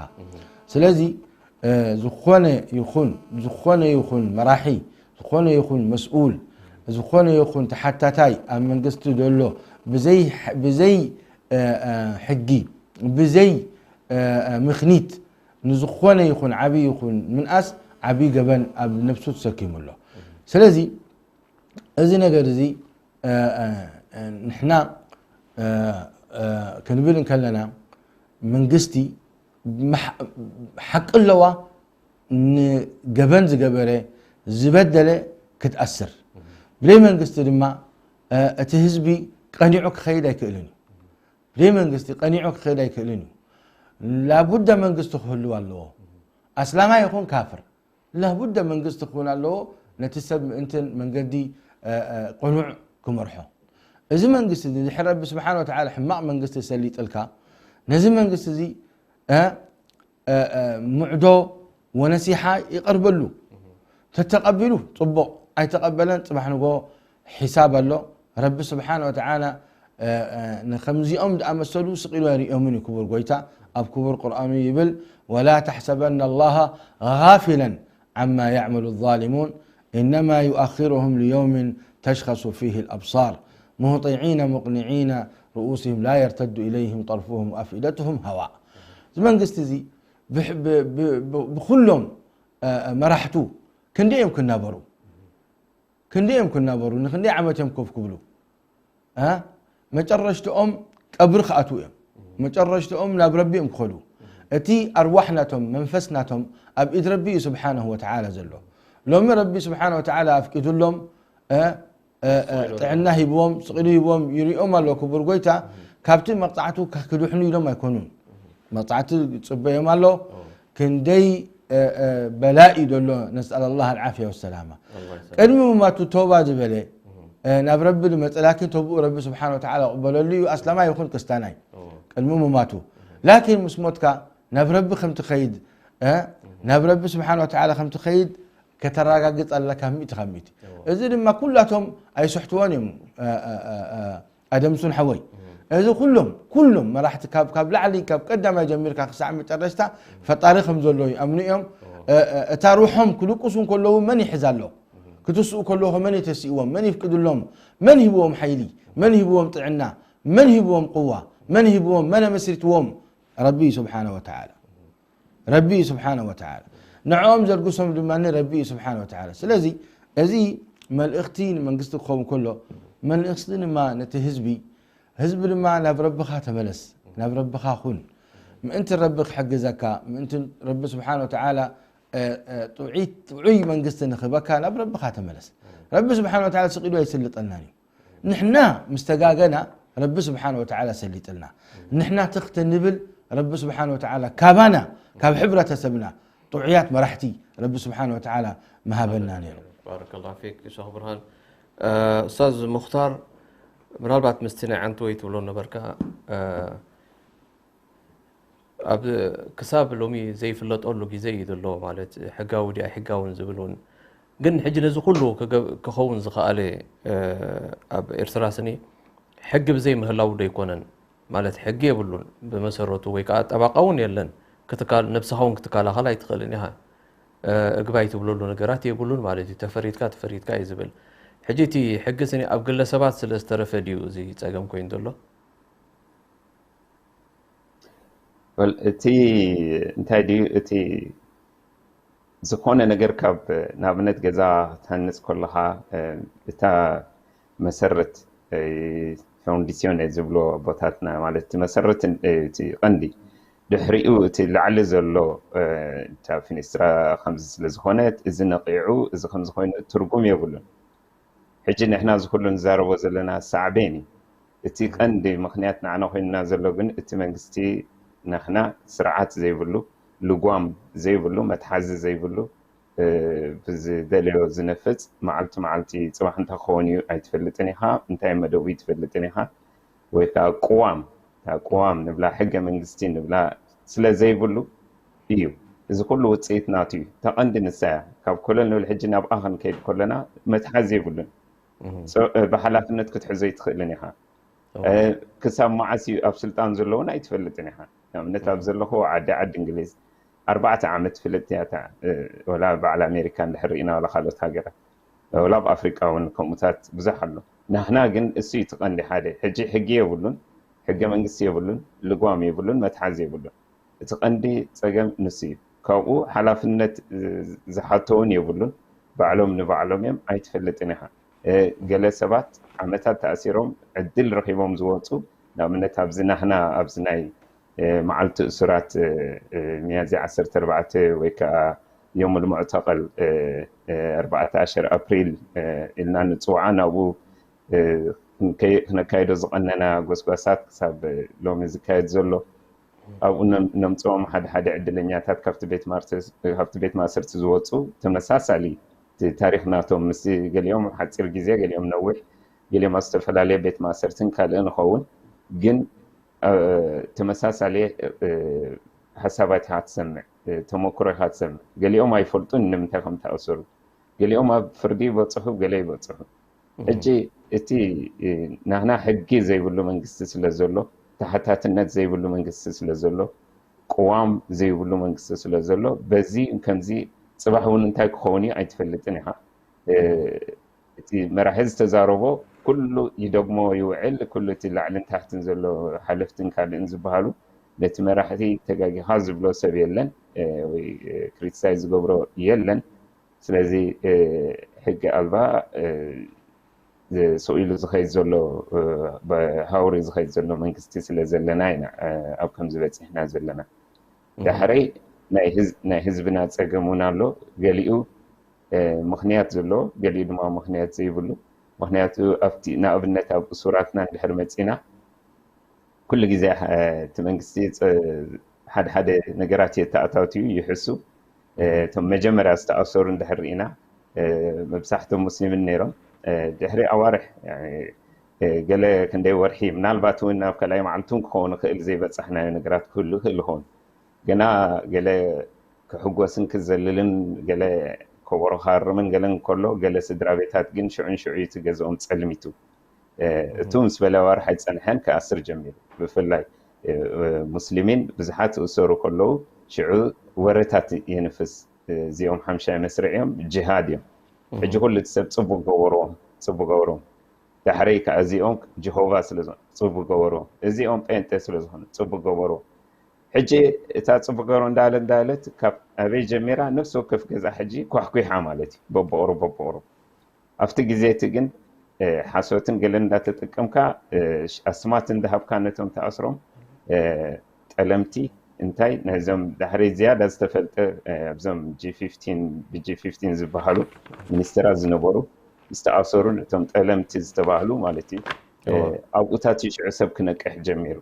ስለዚ ዝኾነ ይኹን ዝኾነ ይኹን መራሒ ዝኾነ ይኹን መስኡል ዝኾነ ይኹን ተሓታታይ ኣብ መንግስቲ ዘሎ ብዘይ ብዘይ ሕጊ ብዘይ ምኽኒት ንዝኾነ ይኹን ዓብዪ ይኹን ምንኣስ ዓብዪ ገበን ኣብ ነብሱ ተሰኪሙ ኣሎ። ስለዚ እዚ ነገር እዚ ንሕና ክንብል እንከለና መንግስቲ ሓቂ ኣለዋ ንገበን ዝገበረ ዝበደለ ክትኣስር፣ ብለይ መንግስቲ ድማ እቲ ህዝቢ ቀኒዑ ክኸይድ ኣይክእልን እዩ። ብለይ መንግስቲ ቀኒዑ ክኸይድ ኣይክእልን እዩ። ላቡዳ መንግስቲ ክህልው ኣለዎ። ኣስላማይ ይኹን ካፍር ላቡዳ መንግስቲ ክኸውን ኣለዎ። ነቲ ሰብ ምእንትን መንገዲ ቅኑዕ ክመርሖ። እዚ መንግስቲ እዚ ድሕሪ ረቢ ስብሓን ወተዓላ ሕማቕ መንግስቲ ሰሊጥልካ ነዚ መንግስቲ እዚ ምዕዶ ወነሲሓ ይቐርበሉ። ተተቐቢሉ ፅቡቕ፣ ኣይተቐበለን ፅባሕ ንጎ ሒሳብ ኣሎ። ረቢ ስብሓን ወተዓላ ንከምዚኦም ዝኣመሰሉ ስቕ ኢሉ ኣይርእዮምን እዩ። ክቡር ጎይታ ኣብ ክቡር ቁርኣኑ ይብል ወላ ተሕሰበና ኣላሃ ጋፊለን ዓማ ያዕመሉ ዛሊሙን ኢነማ ዩኣኽሩሁም ሊየውምን ተሽኸሱ ፊህ ልኣብሳር ሙህጢዒነ ሙቅኒዒነ ርኡሲህም ላ የርተዱ ኢለይህም ጠርፉሁም ወኣፍኢደቱሁም ሃዋ። እዚ መንግስቲ እዚ ብኩሎም መራሕቱ ክንደይ እዮም ክናበሩ? ክንደይ እዮም ክናበሩ? ንክንደይ ዓመት እዮም ኮፍ ክብሉ? መጨረሽትኦም ቀብሪ ክኣትዉ እዮም። መጨረሽትኦም ናብ ረቢ እዮም ክኸዱ። እቲ ኣርዋሕ ናቶም መንፈስ ናቶም ኣብ ኢድ ረቢ እዩ ስብሓንሁ ወተዓላ ዘሎ። ሎሚ ረቢ ስብሓንሁ ወተዓላ ኣፍቂዱሎም ጥዕና ሂብዎም ስቕ ኢሉ ሂብዎም ይሪኦም ኣሎ ክቡር ጎይታ። ካብቲ መቕፃዕቱ ክድሕኑ ኢሎም ኣይኮኑን። መቕፃዕቲ ፅበዮም ኣሎ። ክንደይ በላእ እዩ ዘሎ። ነስኣል ኣላህ ኣልዓፍያ ወሰላማ። ቅድሚ ምማቱ ተውባ ዝበለ ናብ ረቢ ዝመፀ ላኪን ተብኡ ረቢ ስብሓን ወተዓላ ቅበለሉ እዩ። ኣስላማይ ይኹን ክስታናይ ቅድሚ ምማቱ ላኪን ምስ ሞትካ ናብ ረቢ ከምትኸይድ ናብ ረቢ ስብሓን ወተዓላ ከምትኸይድ ከተረጋግፅ ኣለካ ሚእቲ ካብ ሚእቲ። እዚ ድማ ኩላቶም ኣይስሕትዎን እዮም። ኣደምሱን ሓወይ እዚ ኩሎም ኩሎም መራሕቲ ካብ ካብ ላዕሊ ካብ ቀዳማይ ጀሚርካ ክሳዕ መጨረሽታ ፈጣሪ ከም ዘሎ ይኣምኑ እዮም። እታ ሩሖም ክልቅሱ እንከለዉ መን ይሕዝ ኣሎ? ክትስኡ ከለኹ መን እዩ ተሲእዎም? መን ይፍቅድሎም? መን ሂብዎም ሓይሊ? መን ሂብዎም ጥዕና? መን ሂብዎም ቅዋ? መን ሂብዎም? መን ኣመስሪትዎም? ረቢ እዩ ስብሓነ ወተዓላ። ረቢ እዩ ስብሓነ ወተዓላ። ንዕኦም ዘልግሶም ድማ ረቢ እዩ ስብሓነ ወተዓላ። ስለዚ እዚ መልእኽቲ ንመንግስቲ ክኸውን ከሎ፣ መልእኽቲ ድማ ነቲ ህዝቢ፣ ህዝቢ ድማ ናብ ረብኻ ተመለስ፣ ናብ ረብኻ ኩን። ምእንቲ ረቢ ክሕግዘካ፣ ምእንቲ ረቢ ስብሓነ ወተዓላ፣ እ፣ እ፣ ጥዑይ፣ ጥዑይ መንግስቲ ንኽህበካ ናብ ረብኻ ተመለስ። ረቢ ስብሓነ ወተዓላ ስቕ ኢሉ ኣይስልጠልናን እዩ። ንሕና ምስ ተጋገና ረቢ ስብሓነ ወተዓላ ሰሊጥልና። ንሕና ትኽ ተንብል ረቢ ስብሓነ ወተዓላ ካባና፣ ካብ ሕብረተሰብና ጥዑያት መራሕቲ ረቢ ስብሓነ ወተዓላ ምሃበና ነይሩ። ባረከላሁ ፊክ ሸኽ ብርሃን። እ፣ ኡስታዝ ሙኽታር፣ ምናልባት ምስቲ ናይ ዓንተወይ ትብሎ ነበርካ፣ እ፣ ኣብ ክሳብ ሎሚ ዘይፍለጠሉ ግዜ እዩ ዘሎ፣ ማለት ሕጋዊ ድዩ ኣይሕጋውን ዝብል እውን። ግን ሕጂ ነዚ ኩሉ ክገብ-፣ ክኸውን ዝኸኣለ፣ እ፣ ኣብ ኤርትራ ስኒ ሕጊ ብዘይ ምህላው ዶ ኣይኮነን? ማለት ሕጊ የብሉን ብመሰረቱ፣ ወይ ከዓ ጠባቃ እውን የለን። ክትካል-፣ ነብስኻ እውን ክትከላኸል ኣይትኽእልን ኢኻ። እ፣ እግባይ ትብለሉ ነገራት የብሉን ማለት እዩ። ተፈሪድካ፣ ተፈሪድካ እዩ ዝብል። ሕጂ እቲ ሕጊ ስኒ ኣብ ግለሰባት ስለ ዝተረፈ ድዩ እዚ ጸገም ኮይኑ ዘሎ? ወል፣ እቲ እንታይ ድዩ፣ እቲ ዝኾነ ነገር ካብ፣ ንኣብነት ገዛ ትሃንጽ ከለኻ፣ እ፣ እታ መሰረት፣ እ፣ ፋውንዲሲዮን ዝብሎ ኣቦታትና፣ ማለት እቲ መሰረት፣ እ፣ እቲ ቀንዲ፣ ድሕሪኡ እቲ ላዕሊ ዘሎ፣ እ፣ እታ ፊኒስትራ ከምዚ ስለ ዝኾነት፣ እዚ ነቒዑ፣ እዚ ከምዚ ኮይኑ ትርጉም የብሉን። ሕጂ ንሕና እዚ ኩሉ ንዛረቦ ዘለና ሳዕቤን እዩ። እቲ ቀንዲ ምኽንያት ንዓና ኮይንና ዘሎ ግን እቲ መንግስቲ ንሕና ስርዓት ዘይብሉ፣ ልጓም ዘይብሉ፣ መትሓዚ ዘይብሉ፣ እ፣ ብዝደለዮ ዝነፍጽ፣ መዓልቲ መዓልቲ ጽባሕ እንታይ ክኸውን እዩ ኣይትፈልጥን ኢኻ፣ እንታይ መደቡ ኣይትፈልጥን ኢኻ። ወይ ከዓ ቅዋም፣ እታ ቅዋም ንብላ፣ ሕገ መንግስቲ ንብላ ስለ ዘይብሉ እዩ። እዚ ኩሉ ውፅኢት ናቱ እዩ። እታ ቀንዲ ንሳ እያ። ካብ ኮለል ንብል ሕጂ ናብኣ ክንከይድ ከለና መትሓዚ የብሉን። ሶ፣ እ፣ ብሓላፍነት ክትሕዞ ኣይትኽእልን ኢኻ። እ፣ ክሳብ መዓስ እዩ ኣብ ስልጣን ዘሎ እውን ኣይትፈልጥን ኢኻ። ንኣብነት ኣብ ዘለኹ ዓዲ ዓዲ እንግሊዝ ኣርባዕተ ዓመት ፍልጥቲ እያ እታ፣ እ፣ ወላ በዓል ኣሜሪካ እንድሕር ርኢና ወላ ካልኦት ሃገራት ወላ ኣብ ኣፍሪቃ እውን ከምኡታት ብዙሕ ኣሎ። ናህና ግን እሱ እዩ እቲ ቀንዲ ሓደ። ሕጂ ሕጊ የብሉን፣ ሕገ መንግስቲ የብሉን፣ ልጓም የብሉን፣ መትሓዚ የብሉን። እቲ ቀንዲ ጸገም ንሱ እዩ። ካብኡ ሓላፍነት ዝሓቶ እውን የብሉን። ባዕሎም ንባዕሎም እዮም፣ ኣይትፈልጥን ኢኻ። እ፣ ገለ ሰባት ዓመታት ተኣሲሮም ዕድል ረኺቦም ዝወፁ፣ ንኣብነት ኣብዚ ናህና ኣብዚ ናይ፣ እ፣ መዓልቲ እሱራት፣ እ፣ እ፣ ሚያዝያ ዓሰርተ ኣርባዕተ ወይ ከዓ ዮም ልሙዕተቐል፣ እ፣ እ፣ ኣርባዕተ ዓሸር ኣፕሪል፣ እ፣ ኢልና ንፅውዓ ናብኡ፣ እ፣ ክንከይ-፣ ክነካይዶ ዝቐነና ጎስጓሳት ክሳብ ሎሚ ዝካየድ ዘሎ ኣብኡ ነም-፣ ነምፅኦም ሓደ ሓደ ዕድለኛታት ካብቲ ቤት ማርተ-፣ ካብቲ ቤት ማእሰርቲ ዝወፁ ተመሳሳሊ እቲ ታሪኽ ናቶም ምስ ገሊኦም ሓፂር ግዜ፣ ገሊኦም ነዊሕ፣ ገሊኦም ኣብ ዝተፈላለየ ቤት ማእሰርትን ካልእን ይኸውን። ግን፣ እ፣ ተመሳሳሊ፣ እ፣ ሓሳባት ኢኻ ትሰምዕ፣ እ፣ ተመክሮ ኢኻ ትሰምዕ። ገሊኦም ኣይፈልጡን ንምንታይ ከም ተኣሰሩ። ገሊኦም ኣብ ፍርዲ ይበፅሑ፣ ገለ ይበፅሑ። ሕጂ እቲ፣ እ፣ ናህና ሕጊ ዘይብሉ መንግስቲ ስለ ዘሎ፣ ተሓታትነት ዘይብሉ መንግስቲ ስለ ዘሎ፣ ቅዋም ዘይብሉ መንግስቲ ስለ ዘሎ፣ በዚ ከምዚ ጽባሕ እውን እንታይ ክኸውን እዩ ኣይትፈልጥን ኢኻ። እ፣ እቲ መራሒ ዝተዛረቦ ኩሉ ይደግሞ ይውዕል፣ ኩሉ እቲ ላዕልን ታሕትን ዘሎ ሓለፍትን ካልእን ዝበሃሉ ነቲ መራሕቲ ተጋጊኻ ዝብሎ ሰብ የለን፣ እ፣ ወይ፣ እ፣ ክሪቲሳይዝ ዝገብሮ የለን። ስለዚ፣ እ፣ ሕጊ ኣልባ፣ እ፣ ስቕ ኢሉ ዝኸይድ ዘሎ፣ እ፣ ብሃውሪ ዝኸይድ ዘሎ መንግስቲ ስለ ዘለና ኢና፣ እ፣ ኣብ ከምዚ በፂሕና ዘለና። ዳሕረይ ናይ ህዝ-፣ ናይ ህዝብና ጸገም እውን ኣሎ። ገሊኡ፣ እ፣ ምኽንያት ዘለዎ፣ ገሊኡ ድማ ምኽንያት ዘይብሉ። ምኽንያቱ ኣብቲ ንኣብነት ኣብ እሱራትና እንድሕር መጺና፣ ኩሉ ግዜ፣ እ፣ እቲ መንግስቲ ጸ-፣ ሓደ ሓደ ነገራት የተኣታትዩ ይሕሱ። እ፣ እቶም መጀመርያ ዝተኣሰሩ እንድሕር ርኢና፣ እ፣ መብዛሕቶም ሙስሊምን ነይሮም። እ፣ ድሕሪ ኣዋርሕ፣ ያኒ፣ እ፣ ገለ ክንደይ ወርሒ፣ ምናልባት እውን ናብ ካልኣይ መዓልቲ እውን ክኸውን ይኽእል፣ ዘይበጻሕናዮ ነገራት ክህሉ ይኽእል ይኸውን። ገና ገለ ክሕጎስን ክዘልልን፣ ገለ ከበሮ ክሃርምን ገለ እንከሎ፣ ገለ ስድራ ቤታት ግን ሽዑ ንሽዑ እዩ እቲ ገዝኦም ጸልሚቱ። እ፣ እቱ ምስ በለ ኣዋርሕ ኣይጸንሐን ክኣስር ጀሚሩ። ብፍላይ፣ እ፣ ሙስሊሚን ብዙሓት ይእሰሩ ከለዉ ሽዑ ወረታት የንፍስ። እ፣ እዚኦም ሓምሻይ መስርዕ እዮም፣ ጅሃድ እዮም። ሕጂ ኩሉ እቲ ሰብ ጽቡቅ ገበርዎም፣ ጽቡቅ ገበርዎም። ዳሕረይ ከኣ እዚኦም ጀሆቫ ስለ ዝኾኑ ጽቡቅ ገበርዎም፣ እዚኦም ጴንጤ ስለ ዝኾኑ ጽቡቅ ገበርዎም። ሕጂ እታ ጽቡቅ ገበርዎም እንዳለ እንዳለት ካብ ኣበይ ጀሚራ ነፍሲ ወከፍ ገዛ ሕጂ ኳሕኲሓ ማለት እዩ፣ በብቕሩብ በብቕሩብ። ኣብቲ ግዜ እቲ ግን ሓሶትን ገለን እንዳተጠቀምካ ኣስማት እንዳሃብካ ነቶም ተኣስሮም ጠለምቲ እንታይ ነዞም ዳሕሪ ዝያዳ ዝተፈልጠ ኣብዞም ጂ ፊፍቲን ብጂ ፊፍቲን ዝበሃሉ ሚኒስትራት ዝነበሩ ዝተኣሰሩ ነቶም ጠለምቲ ዝተባህሉ ማለት እዩ። ኣብኡታት ሽዑ ሰብ ክነቅሕ ጀሚሩ።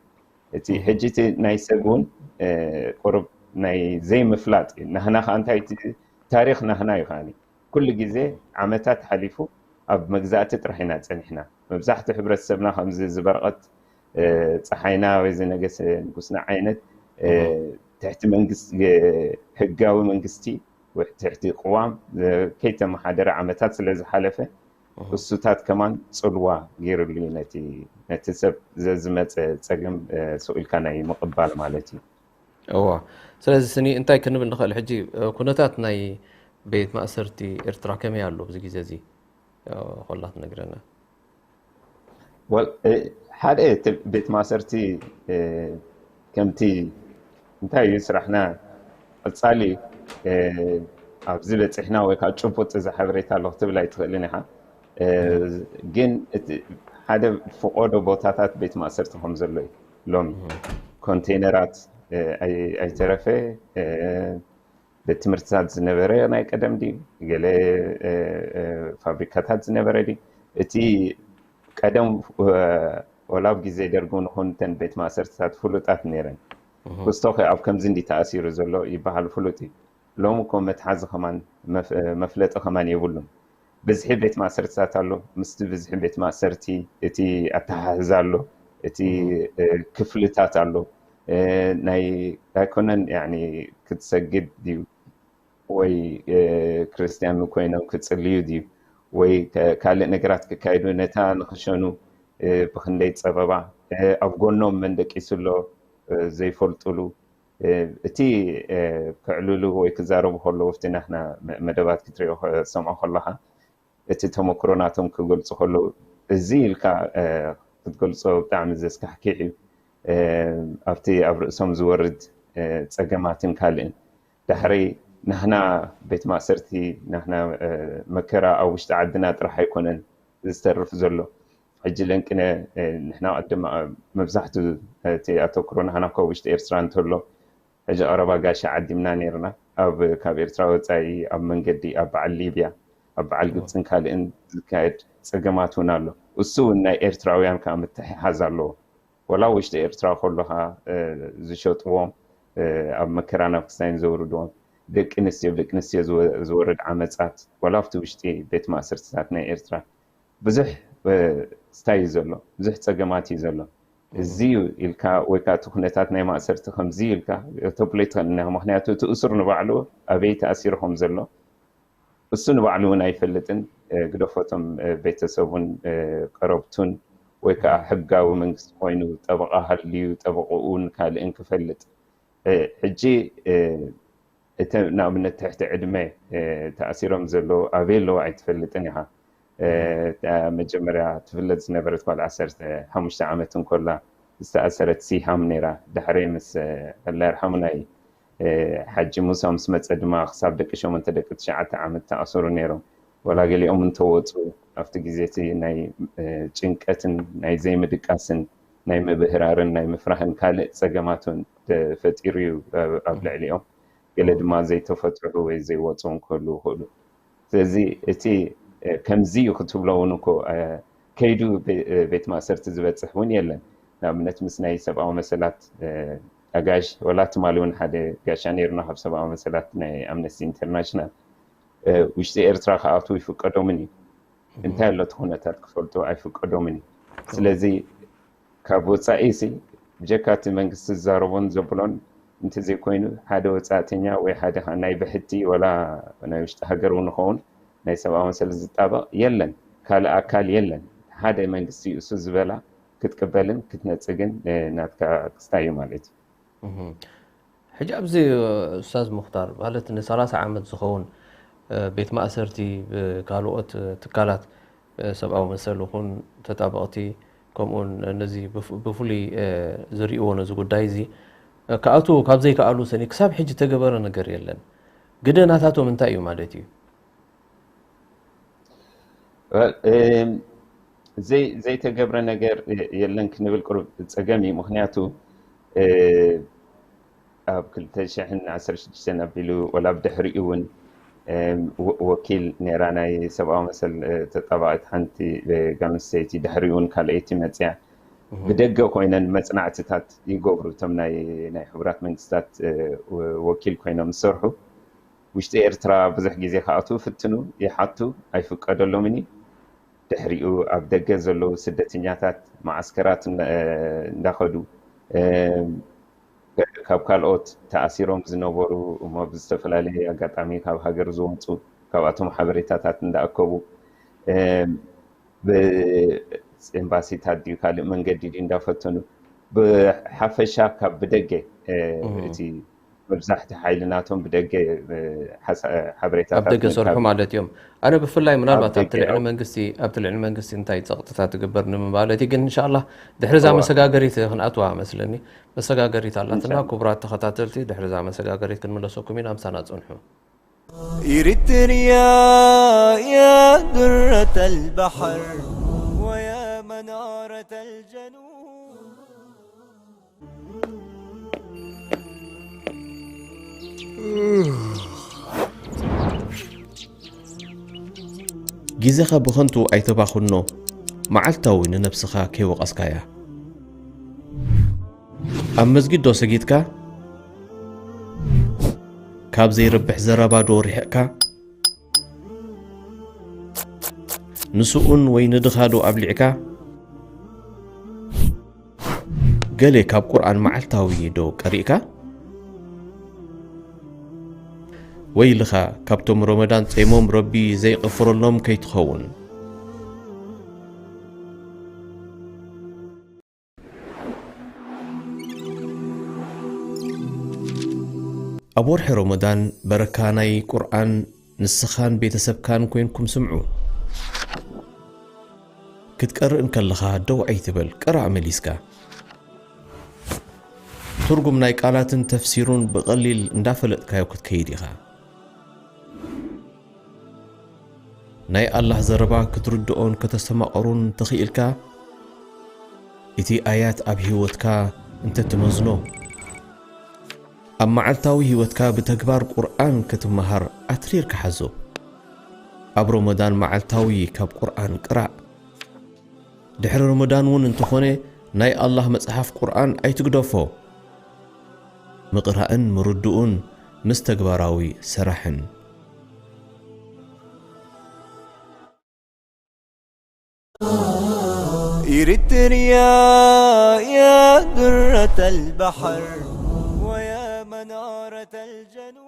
እቲ ሕጂ እቲ ናይ ሰብ እውን ቁሩብ ናይ ዘይምፍላጥ እዩ። ናህና ከዓ እንታይ ታሪኽ ናህና እዩ ከዓኒ ኩሉ ግዜ ዓመታት ሓሊፉ ኣብ መግዛእቲ ጥራሕ ኢና ጸኒሕና። መብዛሕትኡ ሕብረተሰብና ከምዚ ዝበረቐት ጸሓይና ወይ ዝነገሰ ንጉስና ዓይነት ትሕቲ መንግስቲ ህጋዊ መንግስቲ ትሕቲ ቅዋም ከይተመሓደረ ዓመታት ስለ ዝሓለፈ እሱታት ከማን ጽልዋ ገይሩሉ እዩ ነቲ ሰብ ዘዝመጸ ጸገም ስቕ ኢልካ ናይ ምቕባል ማለት እዩ። እዋ ስለዚ ስኒ እንታይ ክንብል ንኽእል ሕጂ ኩነታት ናይ ቤት ማእሰርቲ ኤርትራ ከመይ ኣሎ ኣብዚ ግዜ እዚ ኮላ ትነግረና። ሓደ እቲ ቤት ማእሰርቲ ከምቲ እንታይ እዩ ስራሕና ቀጻሊ ኣብዚ በፂሕና ወይ ከዓ ጭቡጥ እዚ ሓበሬታ ኣሎ ክትብል ኣይትኽእልን ኢኻ። ግን ሓደ ፍቆዶ ቦታታት ቤት ማእሰርቲ ከም ዘሎ እዩ። ሎሚ ኮንቴነራት ኣይተረፈ ቤት ትምህርትታት ዝነበረ ናይ ቀደም ድዩ? ገለ ፋብሪካታት ዝነበረ ድዩ? እቲ ቀደም ወላ ኣብ ግዜ ደርግ ንኹን እተን ቤት ማእሰርትታት ፍሉጣት ነይረን። ክስቶኸ ኣብ ከምዚ እንዲ ተኣሲሩ ዘሎ ይበሃል ፍሉጥ እዩ። ሎሚ እኮ መትሓዚ ከማን መፍለጢ ከማን የብሉን። ብዝሒ ቤት ማእሰርትታት ኣሎ። ምስቲ ብዝሒ ቤት ማእሰርቲ እቲ ኣተሓሕዛ ኣሎ፣ እቲ ክፍልታት ኣሎ። ናይ ኣይኮነን ክትሰግድ ድዩ ወይ ክርስትያን ኮይኖም ክጽልዩ ድዩ ወይ ካልእ ነገራት ክካየዱ ነታ ንኽሸኑ ብክንደይ ጸበባ ኣብ ጎኖም መን ደቂሱ ኣሎ ዘይፈልጡሉ እቲ ክዕልሉ ወይ ክዛረቡ ከለዉ ኣብቲ ናትና መደባት ክትሪኦ ሰምዖ ከለኻ እቲ ተመክሮ ናቶም ክገልጹ ከለዉ እዚ ኢልካ ክትገልጾ ብጣዕሚ ዘስካሕኪሕ እዩ። ኣብቲ ኣብ ርእሶም ዝወርድ ጸገማትን ካልእን ዳሕሪ ናህና ቤት ማእሰርቲ ናህና መከራ ኣብ ውሽጢ ዓድና ጥራሕ ኣይኮነን ዝተርፍ ዘሎ። ሕጂ ለንቅነ ንሕና ቅድም መብዛሕቱ እቲ ኣተኩሮ ናህና ካብ ውሽጢ ኤርትራ እንተሎ ሕጂ ቀረባ ጋሻ ዓዲምና ነይርና። ኣብ ካብ ኤርትራ ወጻኢ ኣብ መንገዲ ኣብ በዓል ሊብያ ኣብ በዓል ግብፅን ካልእን ዝካየድ ጸገማት እውን ኣሎ። እሱ እውን ናይ ኤርትራውያን ከዓ ምትሕሓዝ ኣለዎ። ወላ ውሽጢ ኤርትራ ከሎ ከዓ ዝሸጥዎም ኣብ መከራ ናብ ክስታይን ዘውርድዎም ደቂ ኣንስትዮ ደቂ ኣንስትዮ ዝወርድ ዓመፃት ወላ ኣብቲ ውሽጢ ቤት ማእሰርትታት ናይ ኤርትራ ብዙሕ ስታይ እዩ ዘሎ፣ ብዙሕ ጸገማት እዩ ዘሎ። እዚ እዩ ኢልካ ወይ ከዓ እቲ ኩነታት ናይ ማእሰርቲ ከምዚ እዩ ኢልካ ተብሎ ይትኽእል ኢና። ምክንያቱ እቲ እሱር ንባዕሉ ኣበይ ተኣሲሩ ከም ዘሎ እሱ ንባዕሉ እውን ኣይፈልጥን። ግደፎቶም ቤተሰቡን ቀረብቱን ወይ ከዓ ሕጋዊ መንግስቲ ኮይኑ ጠበቃ ሃልዩ ጠበቅኡን ካልእን ክፈልጥ ሕጂ እቲ ንኣብነት ትሕቲ ዕድመ ተኣሲሮም ዘለዉ ኣበይ ኣለዉ ኣይትፈልጥን ኢኻ። መጀመርያ ትፍለጥ ዝነበረት ጓል ዓሰርተ ሓሙሽተ ዓመት እንኮላ ዝተኣሰረት ሲሃም ነይራ። ድሕሪ ምስ ኣላ ይርሓሙ ናይ ሓጂ ሙሳ ምስ መፀ ድማ ክሳብ ደቂ ሸሞንተ ደቂ ትሽዓተ ዓመት ተኣሰሩ ነይሮም። ወላ ገሊኦም እንተወፁ ኣብቲ ግዜ እቲ ናይ ጭንቀትን ናይ ዘይምድቃስን ናይ ምብህራርን ናይ ምፍራህን ካልእ ፀገማት እውን ተፈጢሩ እዩ ኣብ ልዕሊኦም። ገለ ድማ ዘይተፈትሑ ወይ ዘይወፁ ክህሉ ይኽእሉ። ስለዚ እቲ ከምዚ እዩ ክትብሎ እውን እኮ ከይዱ ቤት ማእሰርቲ ዝበፅሕ እውን የለን። ንኣብነት ምስ ናይ ሰብኣዊ መሰላት ኣጋሽ ወላ ትማሊ እውን ሓደ ጋሻ ነይሩና ካብ ሰብኣዊ መሰላት ናይ ኣምነስቲ ኢንተርናሽናል ውሽጢ ኤርትራ ክኣትዉ ይፍቀዶምን እዩ። እንታይ ኣሎ እቲ ኩነታት ክፈልጡ ኣይፍቀዶምን እዩ። ስለዚ ካብ ወፃኢ ሲ ብጀካ እቲ መንግስቲ ዝዛረቦን ዘብሎን እንተዘይኮይኑ ሓደ ወፃእተኛ ወይ ሓደ ናይ ብሕቲ ወላ ናይ ውሽጢ ሃገር እውን ይኸውን ናይ ሰብኣዊ መሰል ዝጣበቕ የለን፣ ካልእ ኣካል የለን። ሓደ መንግስቲ እሱ ዝበላ ክትቅበልን ክትነፅግን ናትካ ክስታይ እዩ ማለት እዩ። ሕጂ ኣብዚ ኡስታዝ ሙኽታር ማለት ንሰላሳ ዓመት ዝኸውን ቤት ማእሰርቲ፣ ካልኦት ትካላት ሰብኣዊ መሰል ይኹን ተጣበቕቲ፣ ከምኡውን ነዚ ብፍሉይ ዝርእይዎ ነዚ ጉዳይ እዚ ክኣትዉ ካብ ዘይከኣሉ ሰኒ ክሳብ ሕጂ ተገበረ ነገር የለን። ግደ ናታቶም እንታይ እዩ ማለት እዩ? ዘይተገብረ ነገር የለን ክንብል ቅሩብ ፀገም እዩ። ምክንያቱ ኣብ ክልተ ሽሕን ዓሰርተ ሽዱሽተን ኣቢሉ ወላ ብድሕሪኡ እውን ወኪል ነይራ ናይ ሰብኣዊ መሰል ተጣባቂት ሓንቲ ጓል ኣንስተይቲ፣ ድሕሪኡ እውን ካልኣይቲ መፅያ። ብደገ ኮይነን መፅናዕትታት ይገብሩ እቶም ናይ ናይ ሕቡራት መንግስታት ወኪል ኮይኖም ዝሰርሑ። ውሽጢ ኤርትራ ብዙሕ ግዜ ክኣትዉ ይፍትኑ፣ ይሓቱ፣ ኣይፍቀደሎምን እዩ። ድሕሪኡ ኣብ ደገ ዘለዉ ስደተኛታት መዓስከራት እንዳኸዱ፣ ካብ ካልኦት ተኣሲሮም ዝነበሩ እሞ ብዝተፈላለየ ኣጋጣሚ ካብ ሃገር ዝወፁ፣ ካብኣቶም ሓበሬታታት እንዳኣከቡ፣ ብኤምባሲታት ድዩ ካልእ መንገዲ ድዩ እንዳፈተኑ፣ ብሓፈሻ ካብ ብደገ እቲ መብዛሕቲ ሓይሊ ናቶም ብደገ ሓበሬታታት ኣብ ደገ ሰርሑ ማለት እዮም። ኣነ ብፍላይ ምናልባት ኣብቲ ልዕሊ መንግስቲ ኣብቲ ልዕሊ መንግስቲ እንታይ ፀቕጥታት ትግበር ንምባል እቲ ግን እንሻላ ድሕሪ እዛ መሰጋገሪት ክንኣትዋ መስለኒ። መሰጋገሪት ኣላትና። ክቡራት ተኸታተልቲ፣ ድሕሪ እዛ መሰጋገሪት ክንምለሰኩም ኢና። ምሳና ፅንሑ። إريتريا يا درة البحر ويا منارة الجنوب. ግዜኻ ብኸንቱ ኣይተባኽኖ፣ መዓልታዊ ንነብስኻ ከይወቐስካያ። ኣብ መስጊድ ዶ ሰጊድካ? ካብ ዘይረብሕ ዘረባ ዶ ርሒቕካ? ንስኡን ወይ ንድኻ ዶ ኣብሊዕካ? ገሌ ካብ ቁርኣን መዓልታዊ ዶ ቀሪእካ? ወይልኻ ካብቶም ረመዳን ጸይሞም ረቢ ዘይቕፍረሎም ከይትኸውን። ኣብ ወርሒ ረመዳን በረካ ናይ ቁርኣን ንስኻን ቤተሰብካን ኮይንኩም ስምዑ። ክትቀርእ እንከለኻ ደው ኣይትበል፣ ቅራእ መሊስካ። ትርጉም ናይ ቃላትን ተፍሲሩን ብቐሊል እንዳፈለጥካዮ ክትከይድ ኢኻ። ናይ ኣላህ ዘረባ ክትርድኦን ከተስተማቕሩን ተኽኢልካ፣ እቲ ኣያት ኣብ ህይወትካ እንተትመዝኖ፣ ኣብ መዓልታዊ ህይወትካ ብተግባር ቁርኣን ክትመሃር ኣትሪርካ ሓዞ። ኣብ ረመዳን መዓልታዊ ካብ ቁርኣን ቅራእ። ድሕሪ ረመዳን እውን እንተኾነ ናይ ኣላህ መጽሓፍ ቁርኣን ኣይትግደፎ። ምቕራእን ምርድኡን ምስ ተግባራዊ ስራሕን። إريتريا يا درة البحر ويا منارة الجنوب.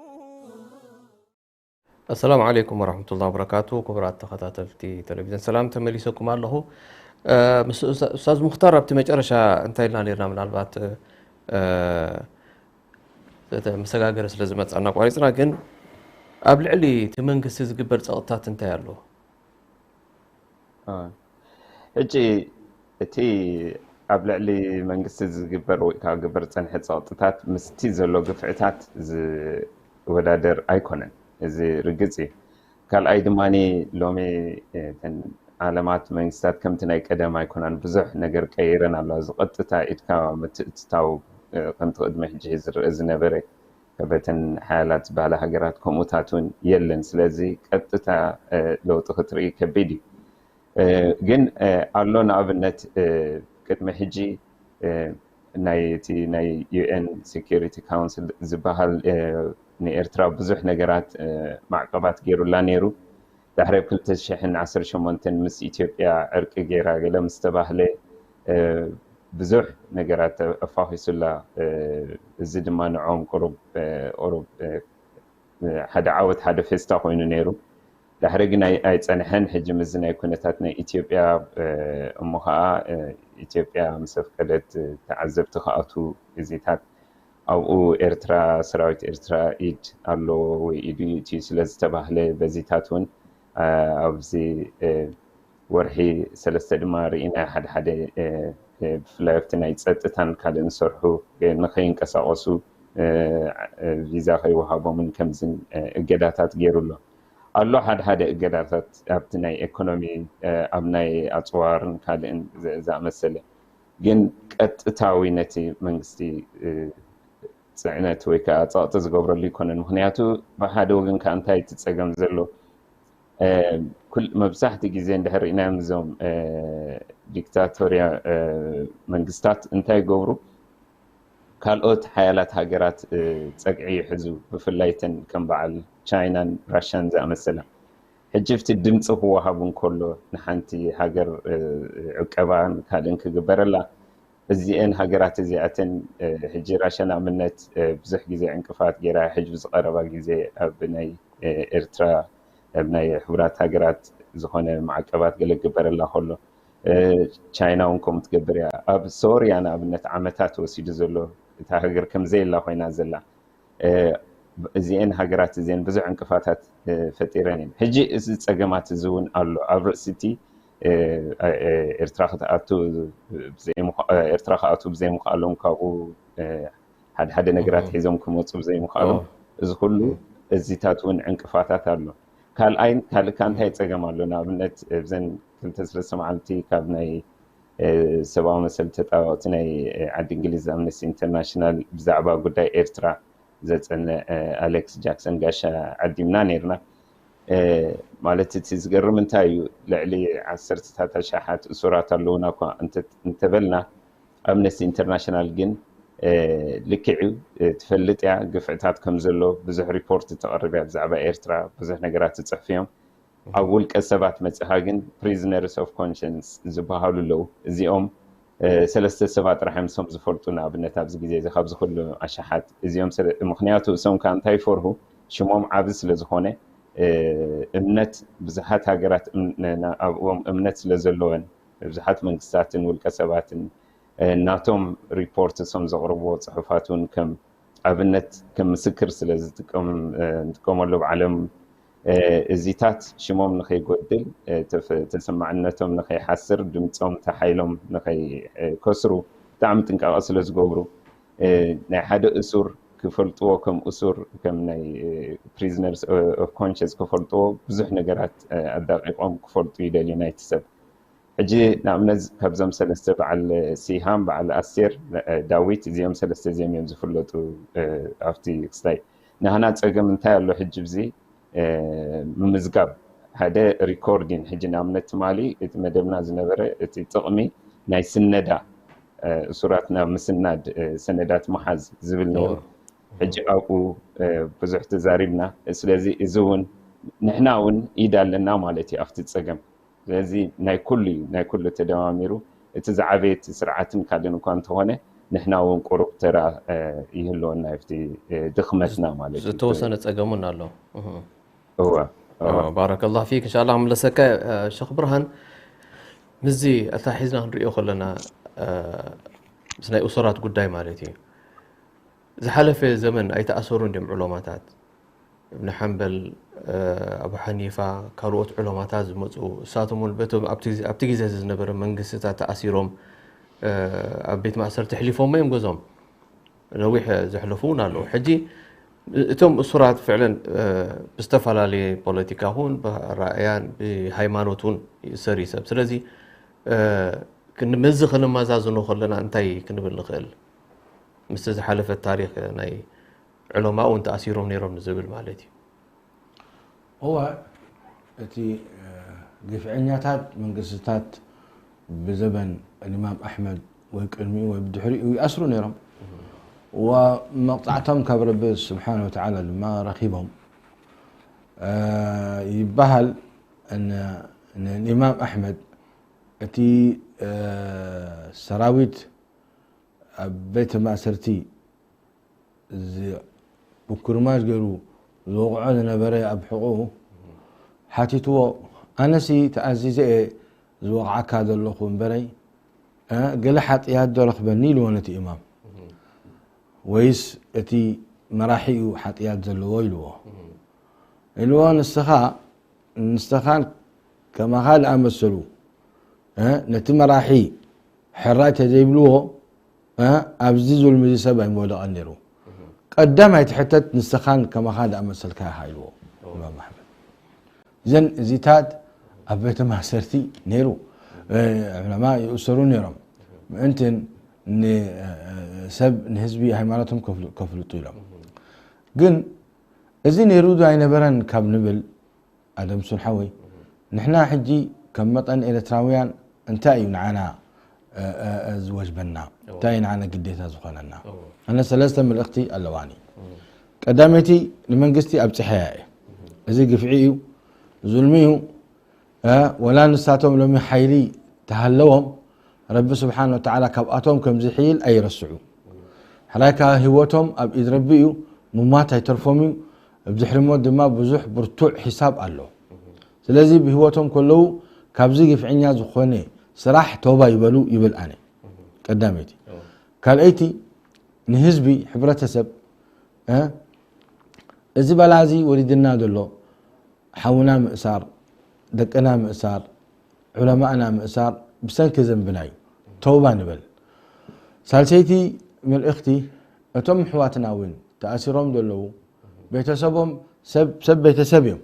ኣሰላሙ ዓለይኩም ወረሕመቱላሂ ወበረካቱ። ክቡራት ተኸታተልቲ ቴሌቪዥን ሰላም፣ ተመሊሰኩም ኣለኹ። እ፣ ምስ ኡስታ-፣ ኡስታዝ ሙኽታር ኣብቲ መጨረሻ እንታይ ኢልና ነርና? ምናልባት፣ እ፣ እቲ መሰጋገሪ ስለ ዝመጻና ኣቋሪጽና፣ ግን ኣብ ልዕሊ እቲ መንግስቲ ዝግበር ጸቕጥታት እንታይ ኣሎ? እ፣ ሕጂ እቲ ኣብ ልዕሊ መንግስቲ ዝግበር ወይ ከዓ ግበር ዝጸንሐ ጸቕጥታት ምስቲ ዘሎ ግፍዕታት ዝወዳደር ኣይኮነን። እዚ ርግጽ እዩ። ካልኣይ ድማ ሎሚ፣ እ፣ እተን ዓለማት መንግስታት ከምቲ ናይ ቀደም ኣይኮናን። ብዙሕ ነገር ቀይረን ኣለዋ። እዚ ቀጥታ ኢድካ ምትእትታው፣ እ፣ ከምቲ ቅድሚ ሕጂ ዝረአ ዝነበረ በተን ሓያላት ዝበሃላ ሃገራት ከምኡታት እውን የለን። ስለዚ ቀጥታ፣ እ፣ ለውጢ ክትርኢ ከቢድ እዩ። እ፣ ግን፣ እ፣ ኣሎ ንኣብነት፣ እ፣ ቅድሚ ሕጂ፣ እ፣ ናይ እቲ ናይ ዩ ኤን ሴኩሪቲ ካውንስል ዝበሃል፣ እ፣ ንኤርትራ ብዙሕ ነገራት፣ እ፣ ማዕቀባት ገይሩላ ነይሩ። ዳሕሪ ኣብ ክልተ ሽሕን ዓሰርተ ሸሞንተን ምስ ኢትዮጵያ ዕርቂ ገይራ ገለ ምስ ተባህለ፣ እ፣ ብዙሕ ነገራት ኣፋኺሱላ። እ፣ እዚ ድማ ንዖም ቁሩብ፣ እ፣ ቁሩብ፣ እ፣ ሓደ ዓወት፣ ሓደ ፌስታ ኮይኑ ነይሩ። ዳሕሪ ግን ኣይ-፣ ኣይጸንሐን። ሕጂ ምስዚ ናይ ኩነታት ናይ ኢትዮጵያ፣ እ፣ እሞ ኸኣ፣ እ፣ ኢትዮጵያ ምስ ኣፍቀደት፣ እ፣ ተዓዘብቲ ክኣትዉ ግዜታት ኣብኡ ኤርትራ፣ ሰራዊት ኤርትራ ኢድ ኣለዎ ወይ ኢዱ ይእትዩ ስለ ዝተባህለ፣ በዚታት እውን ኣብዚ ወርሒ ሰለስተ ድማ ርኢና፣ ሓደ ሓደ ብፍላይ ኣብቲ ናይ ጸጥታን ካልእን ዝሰርሑ ንኸይንቀሳቐሱ ቪዛ ከይወሃቦምን ከምዝን እገዳታት ገይሩ ኣሎ ኣሎ። ሓደ ሓደ እገዳታት ኣብቲ ናይ ኢኮኖሚ፣ ኣብ ናይ ኣጽዋርን ካልእን ዝኣመሰለ፣ ግን ቀጥታዊ ነቲ መንግስቲ ጽዕነት ወይ ከዓ ጸቕጢ ዝገብረሉ ኣይኮነን። ምኽንያቱ ብሓደ ወገን ከዓ እንታይ እቲ ጸገም ዘሎ፣ መብዛሕቲ ግዜ እንድሕር ርኢናዮም እዞም ዲክታቶርያ መንግስታት እንታይ ይገብሩ፣ ካልኦት ሓያላት ሃገራት ጸግዒ ይሕዙ፣ ብፍላይ ተን ከም በዓል ቻይናን ራሻን ዝኣመሰላ። ሕጂ ኣብቲ ድምፂ ክወሃቡ እንከሎ ንሓንቲ ሃገር ዕቀባን ካልእን ክግበረላ፣ እዚአን ሃገራት እዚኣተን ሕጂ ራሻ ንኣብነት ብዙሕ ግዜ ዕንቅፋት ገይራ፣ ሕጂ ብዝቐረባ ግዜ ኣብ ናይ ኤርትራ ኣብ ናይ ሕቡራት ሃገራት ዝኾነ ማዕቀባት ገለ ክግበረላ ከሎ፣ ቻይና እውን ከምኡ ትገብር እያ። ኣብ ሶርያ ንኣብነት ዓመታት ወሲዱ ዘሎ፣ እታ ሃገር ከምዘየላ ኮይና ዘላ። እዚአን ሃገራት እዚአን ብዙሕ ዕንቅፋታት ፈጢረን እየን። ሕጂ እዚ ጸገማት እዚ እውን ኣሎ ኣብ ርእሲ እቲ ኤርትራ ክትኣቱ ኤርትራ ክኣቱ ብዘይምኽኣሎም፣ ካብኡ ሓደ ሓደ ነገራት ሒዞም ክመፁ ብዘይምኽኣሎም፣ እዚ ኩሉ እዚታት እውን ዕንቅፋታት ኣሎ። ካልኣይ ካልእካ እንታይ ጸገም ኣሎ? ንኣብነት እብዘን ክልተ ሰለስተ መዓልቲ ካብ ናይ ሰብኣዊ መሰል ተጣበቕቲ ናይ ዓዲ እንግሊዝ ኣምነስቲ ኢንተርናሽናል ብዛዕባ ጉዳይ ኤርትራ ዘጸነ ኣሌክስ ጃክሰን ጋሻ ዓዲምና ነይርና። ማለት እቲ ዝገርም እንታይ እዩ፣ ልዕሊ ዓሰርተታት ኣሽሓት እሱራት ኣለዉና እኳ እንተበልና፣ ኣምነስቲ ኢንተርናሽናል ግን ልክዕ እዩ፣ ትፈልጥ እያ ግፍዕታት ከም ዘሎ፣ ብዙሕ ሪፖርት ተቕርብ እያ ብዛዕባ ኤርትራ፣ ብዙሕ ነገራት ትጽሕፍ እዮም። ኣብ ውልቀ ሰባት መጽኻ ግን ፕሪዝነርስ ኦፍ ኮንሸንስ ዝበሃሉ ኣለዉ። እዚኦም ሰለስተ ሰባት ጥራሕ እዮም እሶም ዝፈልጡ፣ ንኣብነት ኣብዚ ግዜ እዚ ካብዚ ኩሉ ኣሽሓት እዚኦም። ምክንያቱ እሶም ከ እንታይ ይፈርሁ? ሽሞም ዓቢ ስለ ዝኾነ፣ እምነት ብዙሓት ሃገራት ኣብኦም እምነት ስለ ዘለወን፣ ብዙሓት መንግስታትን ውልቀ ሰባትን ናቶም ሪፖርት እሶም ዘቕርብዎ ጽሑፋት እውን ከም ኣብነት ከም ምስክር ስለ ዝጥቀም ንጥቀመሉ ኣብ ዓለም እዚታት ሽሞም ንኸይጎድል፣ ተሰማዕነቶም ንኸይሓስር፣ ድምፆም ተሓይሎም ንኸይከስሩ ብጣዕሚ ጥንቃቐ ስለ ዝገብሩ፣ ናይ ሓደ እሱር ክፈልጥዎ፣ ከም እሱር ከም ናይ ፕሪዝነርስ ኦፍ ኮንሽስ ክፈልጥዎ ብዙሕ ነገራት ኣዳቂቆም ክፈልጡ ይደልዩ ናይቲ ሰብ። ሕጂ ንኣብነት ካብዞም ሰለስተ በዓል ሲሃም፣ በዓል ኣስቴር፣ ዳዊት፣ እዚኦም ሰለስተ እዚኦም እዮም ዝፍለጡ። ኣብቲ ክስታይ ናህና ጸገም እንታይ ኣሎ ሕጂ ብዚ ምምዝጋብ ሓደ ሪኮርዲን። ሕጂ ንኣብነት ትማሊ እቲ መደብና ዝነበረ እቲ ጥቕሚ ናይ ስነዳ እሱራት ናብ ምስናድ ሰነዳት መሓዝ ዝብል ነይሩ። ሕጂ ኣብኡ ብዙሕ ተዛሪብና። ስለዚ እዚ እውን ንሕና እውን ኢድ ኣለና ማለት እዩ ኣብቲ ጸገም። ስለዚ ናይ ኩሉ እዩ፣ ናይ ኩሉ ተደማሚሩ እቲ ዝዓበየ እቲ ስርዓትን ካልእን እኳ እንተኾነ ንሕና እውን ቁሩብ ተራ ይህልወና ኣብቲ ድኽመትና ማለት እዩ። ዝተወሰነ ጸገም እውን ኣሎ። እወ። ባረከላህ ፊክ። እንሻላ ክምለሰካ ሸኽ ብርሃን። ምስዚ ኣታሒዝና ክንሪኦ ከለና ምስ ናይ እሱራት ጉዳይ ማለት እዩ፣ ዝሓለፈ ዘመን ኣይተኣሰሩን ድዮም ዑለማታት? እብን ሓንበል፣ ኣቡ ሓኒፋ፣ ካልኦት ዑለማታት ዝመፁ፣ እሳቶም እውን በቶም ኣብቲ ግዜ ዝነበረ መንግስትታት ተኣሲሮም ኣብ ቤት ማእሰርቲ ኣሕሊፎሞ እዮም ገዞም። ነዊሕ ዘሕለፉ እውን ኣለዉ። ሕጂ እቶም እሱራት ፍዕለን ብዝተፈላለየ ፖለቲካ ኹን ብራእያን ብሃይማኖት እውን ይእሰር እዩ ሰብ። ስለዚ ክንምዚ ክንመዛዝኖ ከለና እንታይ ክንብል ንኽእል? ምስቲ ዝሓለፈ ታሪክ ናይ ዑለማ እውን ተኣሲሮም ነይሮም ንዝብል ማለት እዩ። እወ፣ እቲ ግፍዐኛታት መንግስትታት ብዘበን ኢማም ኣሕመድ ወይ ቅድሚኡ ወይ ብድሕሪኡ ይኣስሩ ነይሮም። መቕፃዕቶም ካብ ረቢ ስብሓን ወተዓላ ድማ ረኪቦም ይበሃል። ንኢማም ኣሕመድ እቲ ሰራዊት ኣብ ቤተ ማእሰርቲ ብኩርማጅ ገይሩ ዝወቕዖ ዝነበረ ኣብ ሕቑኡ ሓቲትዎ፣ ኣነሲ ተኣዚዘ እየ ዝወቕዓካ ዘለኹ እምበረይ፣ ገለ ሓጥያት ዶ ረኽበኒ ኢልዎ ነቲ ኢማም። ወይስ እቲ መራሒ እዩ ሓጥያት ዘለዎ ኢልዎ። ኢልዎ ንስኻ ንስኻን ከማኻ ዝኣመሰሉ እ፣ ነቲ መራሒ ሕራይ ተዘይብልዎ እ፣ ኣብዚ ዙልሚ እዚ ሰብ ኣይምወደቐን ነይሩ። ቀዳማይ ትሕተት ንስኻን ከማኻ ዝኣመሰልካ ኢኻ ኢልዎ ኢማም ኣሕመድ። እዘን እዚታት ኣብ ቤተ ማእሰርቲ ነይሩ። ዑለማ ይእሰሩ ነይሮም። ምእንትን ንሰብ ንህዝቢ ሃይማኖቶም ከፍልጡ ኢሎም። ግን እዚ ነይሩ ዶ ኣይነበረን ካብ ንብል ኣደም ሱን ሓወይ፣ ንሕና ሕጂ ከም መጠን ኤርትራውያን እንታይ እዩ ንዓና ዝወጅበና? እንታይ እዩ ንዓና ግዴታ ዝኾነና? ኣነ ሰለስተ መልእኽቲ ኣለዋኒ። ቀዳመይቲ ንመንግስቲ ኣብፂሐያ እየ። እዚ ግፍዒ እዩ፣ ዙልሚ እዩ። ወላ ንሳቶም ሎሚ ሓይሊ ተሃለዎም ረቢ ስብሓን ወተዓላ ካብኣቶም ከም ዝሕይል ኣይረስዑ። ሕራይካ ህይወቶም ኣብ ኢድ ረቢ እዩ፣ ምሟት ኣይተርፎም እዩ። ብድሕሪ ሞት ድማ ብዙሕ ብርቱዕ ሒሳብ ኣሎ። ስለዚ ብህይወቶም ከለዉ ካብዚ ግፍዕኛ ዝኾነ ስራሕ ተውባ ይበሉ ይብል ኣነ። ቀዳመይቲ። ካልኣይቲ ንህዝቢ፣ ሕብረተሰብ፣ እዚ በላ እዚ ወሪድና ዘሎ ሓውና ምእሳር፣ ደቅና ምእሳር፣ ዑለማእና ምእሳር ብሰንኪ ዘንብና እዩ። ተውባ ንበል። ሳልሰይቲ መልእኽቲ እቶም ኣሕዋትና እውን ተኣሲሮም ዘለዉ ቤተሰቦም ሰብ ቤተሰብ እዮም።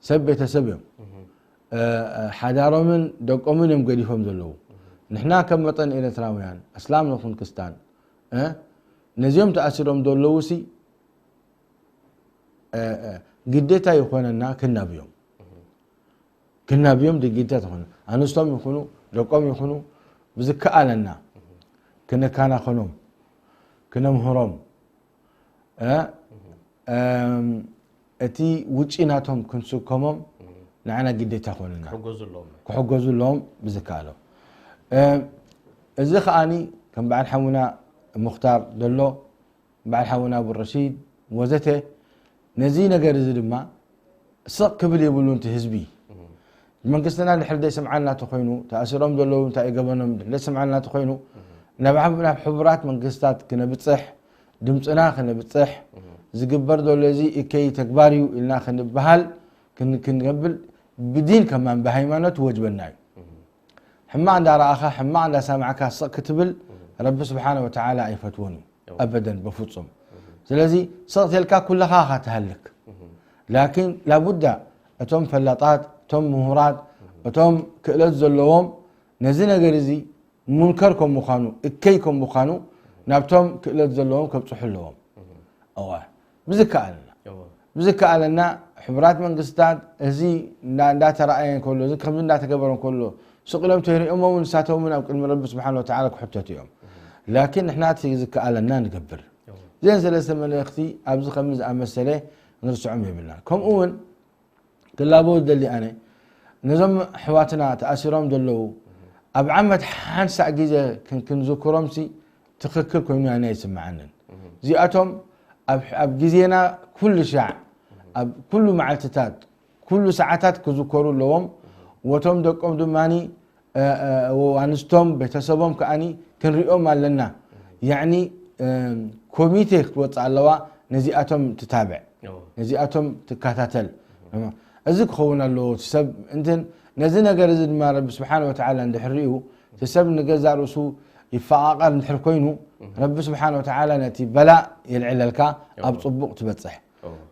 ሰብ ቤተሰብ እዮም። ሓዳሮምን ደቆምን እዮም ገዲፎም ዘለዉ። ንሕና ከም መጠን ኤርትራውያን ኣስላም ንኹን ክስታን ነዚኦም ተኣሲሮም ዘለዉ ሲ ግዴታ ይኾነና ክናብዮም። ክናብዮም ግዴታ ትኾነ። ኣንስቶም ይኹኑ ደቆም ይኹኑ ብዝከኣለና ክነካናኸኖም፣ ክነምህሮም፣ እቲ ውጪ ናቶም ክንስከሞም ንዓና ግዴታ ኮነና። ክሕገዙ ኣለዎም ብዝከኣሎም። እዚ ከኣኒ ከም በዓል ሓውና ሙኽታር ዘሎ፣ በዓል ሓውና ኣቡ ረሺድ ወዘተ፣ ነዚ ነገር እዚ ድማ ስቕ ክብል የብሉን እቲ ህዝቢ። መንግስትና ድሕሪ ዘይሰምዓልና ተኾይኑ፣ ተኣሲሮም ዘለዉ እንታይ ገበኖም ድሕሪ ዘይሰምዓልና ተኾይኑ፣ ናብ ናብ ሕቡራት መንግስታት ክነብፅሕ፣ ድምፅና ክነብፅሕ፣ ዝግበር ዘሎ እዚ እከይ ተግባር እዩ ኢልና ክንበሃል ክንብል ብዲን ከማን ብሃይማኖት ወጅበና እዩ። ሕማቕ እንዳረኣኻ ሕማቕ እንዳሰማዕካ ስቕ ክትብል ረቢ ስብሓነ ወተዓላ ኣይፈትዎን እዩ። ኣበደን በፍፁም። ስለዚ ስቕ ተልካ ኩለኻ ኢኻ ትሃልክ። ላኪን ላቡዳ እቶም ፈላጣት፣ እቶም ምሁራት፣ እቶም ክእለት ዘለዎም ነዚ ነገር እዚ ሙንከር ከም ምዃኑ፣ እከይ ከም ምዃኑ ናብቶም ክእለት ዘለዎም ከብፅሑ ኣለዎም። እዋ ብዝከኣለና ብዝከኣለና ሕቡራት መንግስታት እዚ እንዳተረኣየ እንከሎ፣ እዚ ከምዚ እንዳተገበረ እንከሎ፣ ስቕ ኢሎም ተይርእዮሞ እውን ንሳቶም እውን ኣብ ቅድሚ ረቢ ስብሓን ወተዓላ ክሕተቱ እዮም። ላኪን ንሕና እቲ ዝከኣለና ንገብር። እዘን ሰለስተ መልእኽቲ ኣብዚ ከምዚ ዝኣመሰለ ንርስዖም የብልና። ከምኡ እውን ክላበው ዝደሊ ኣነ ነዞም ኣሕዋትና ተኣሲሮም ዘለዉ ኣብ ዓመት ሓንሳእ ግዜ ክንዝክሮምሲ ትኽክል ኮይኑ ኣነ ኣይስምዓንን። እዚኣቶም ኣብ ግዜና ኩሉ ሻዕ ኣብ ኩሉ መዓልትታት ኩሉ ሰዓታት ክዝከሩ ኣለዎም። ወቶም ደቆም ድማ ኣንስቶም ቤተሰቦም ከኣኒ ክንሪኦም ኣለና። ያዕኒ ኮሚቴ ክትወፅእ ኣለዋ ነዚኣቶም ትታብዕ፣ ነዚኣቶም ትከታተል። እዚ ክኸውን ኣለዎ እቲ ሰብ እንትን። ነዚ ነገር እዚ ድማ ረቢ ስብሓን ወተዓላ እንድሕር ሪኡ እቲ ሰብ ንገዛእ ርእሱ ይፈቓቐር እንድሕር ኮይኑ ረቢ ስብሓን ወተዓላ ነቲ በላእ የልዕለልካ፣ ኣብ ፅቡቕ ትበፅሕ።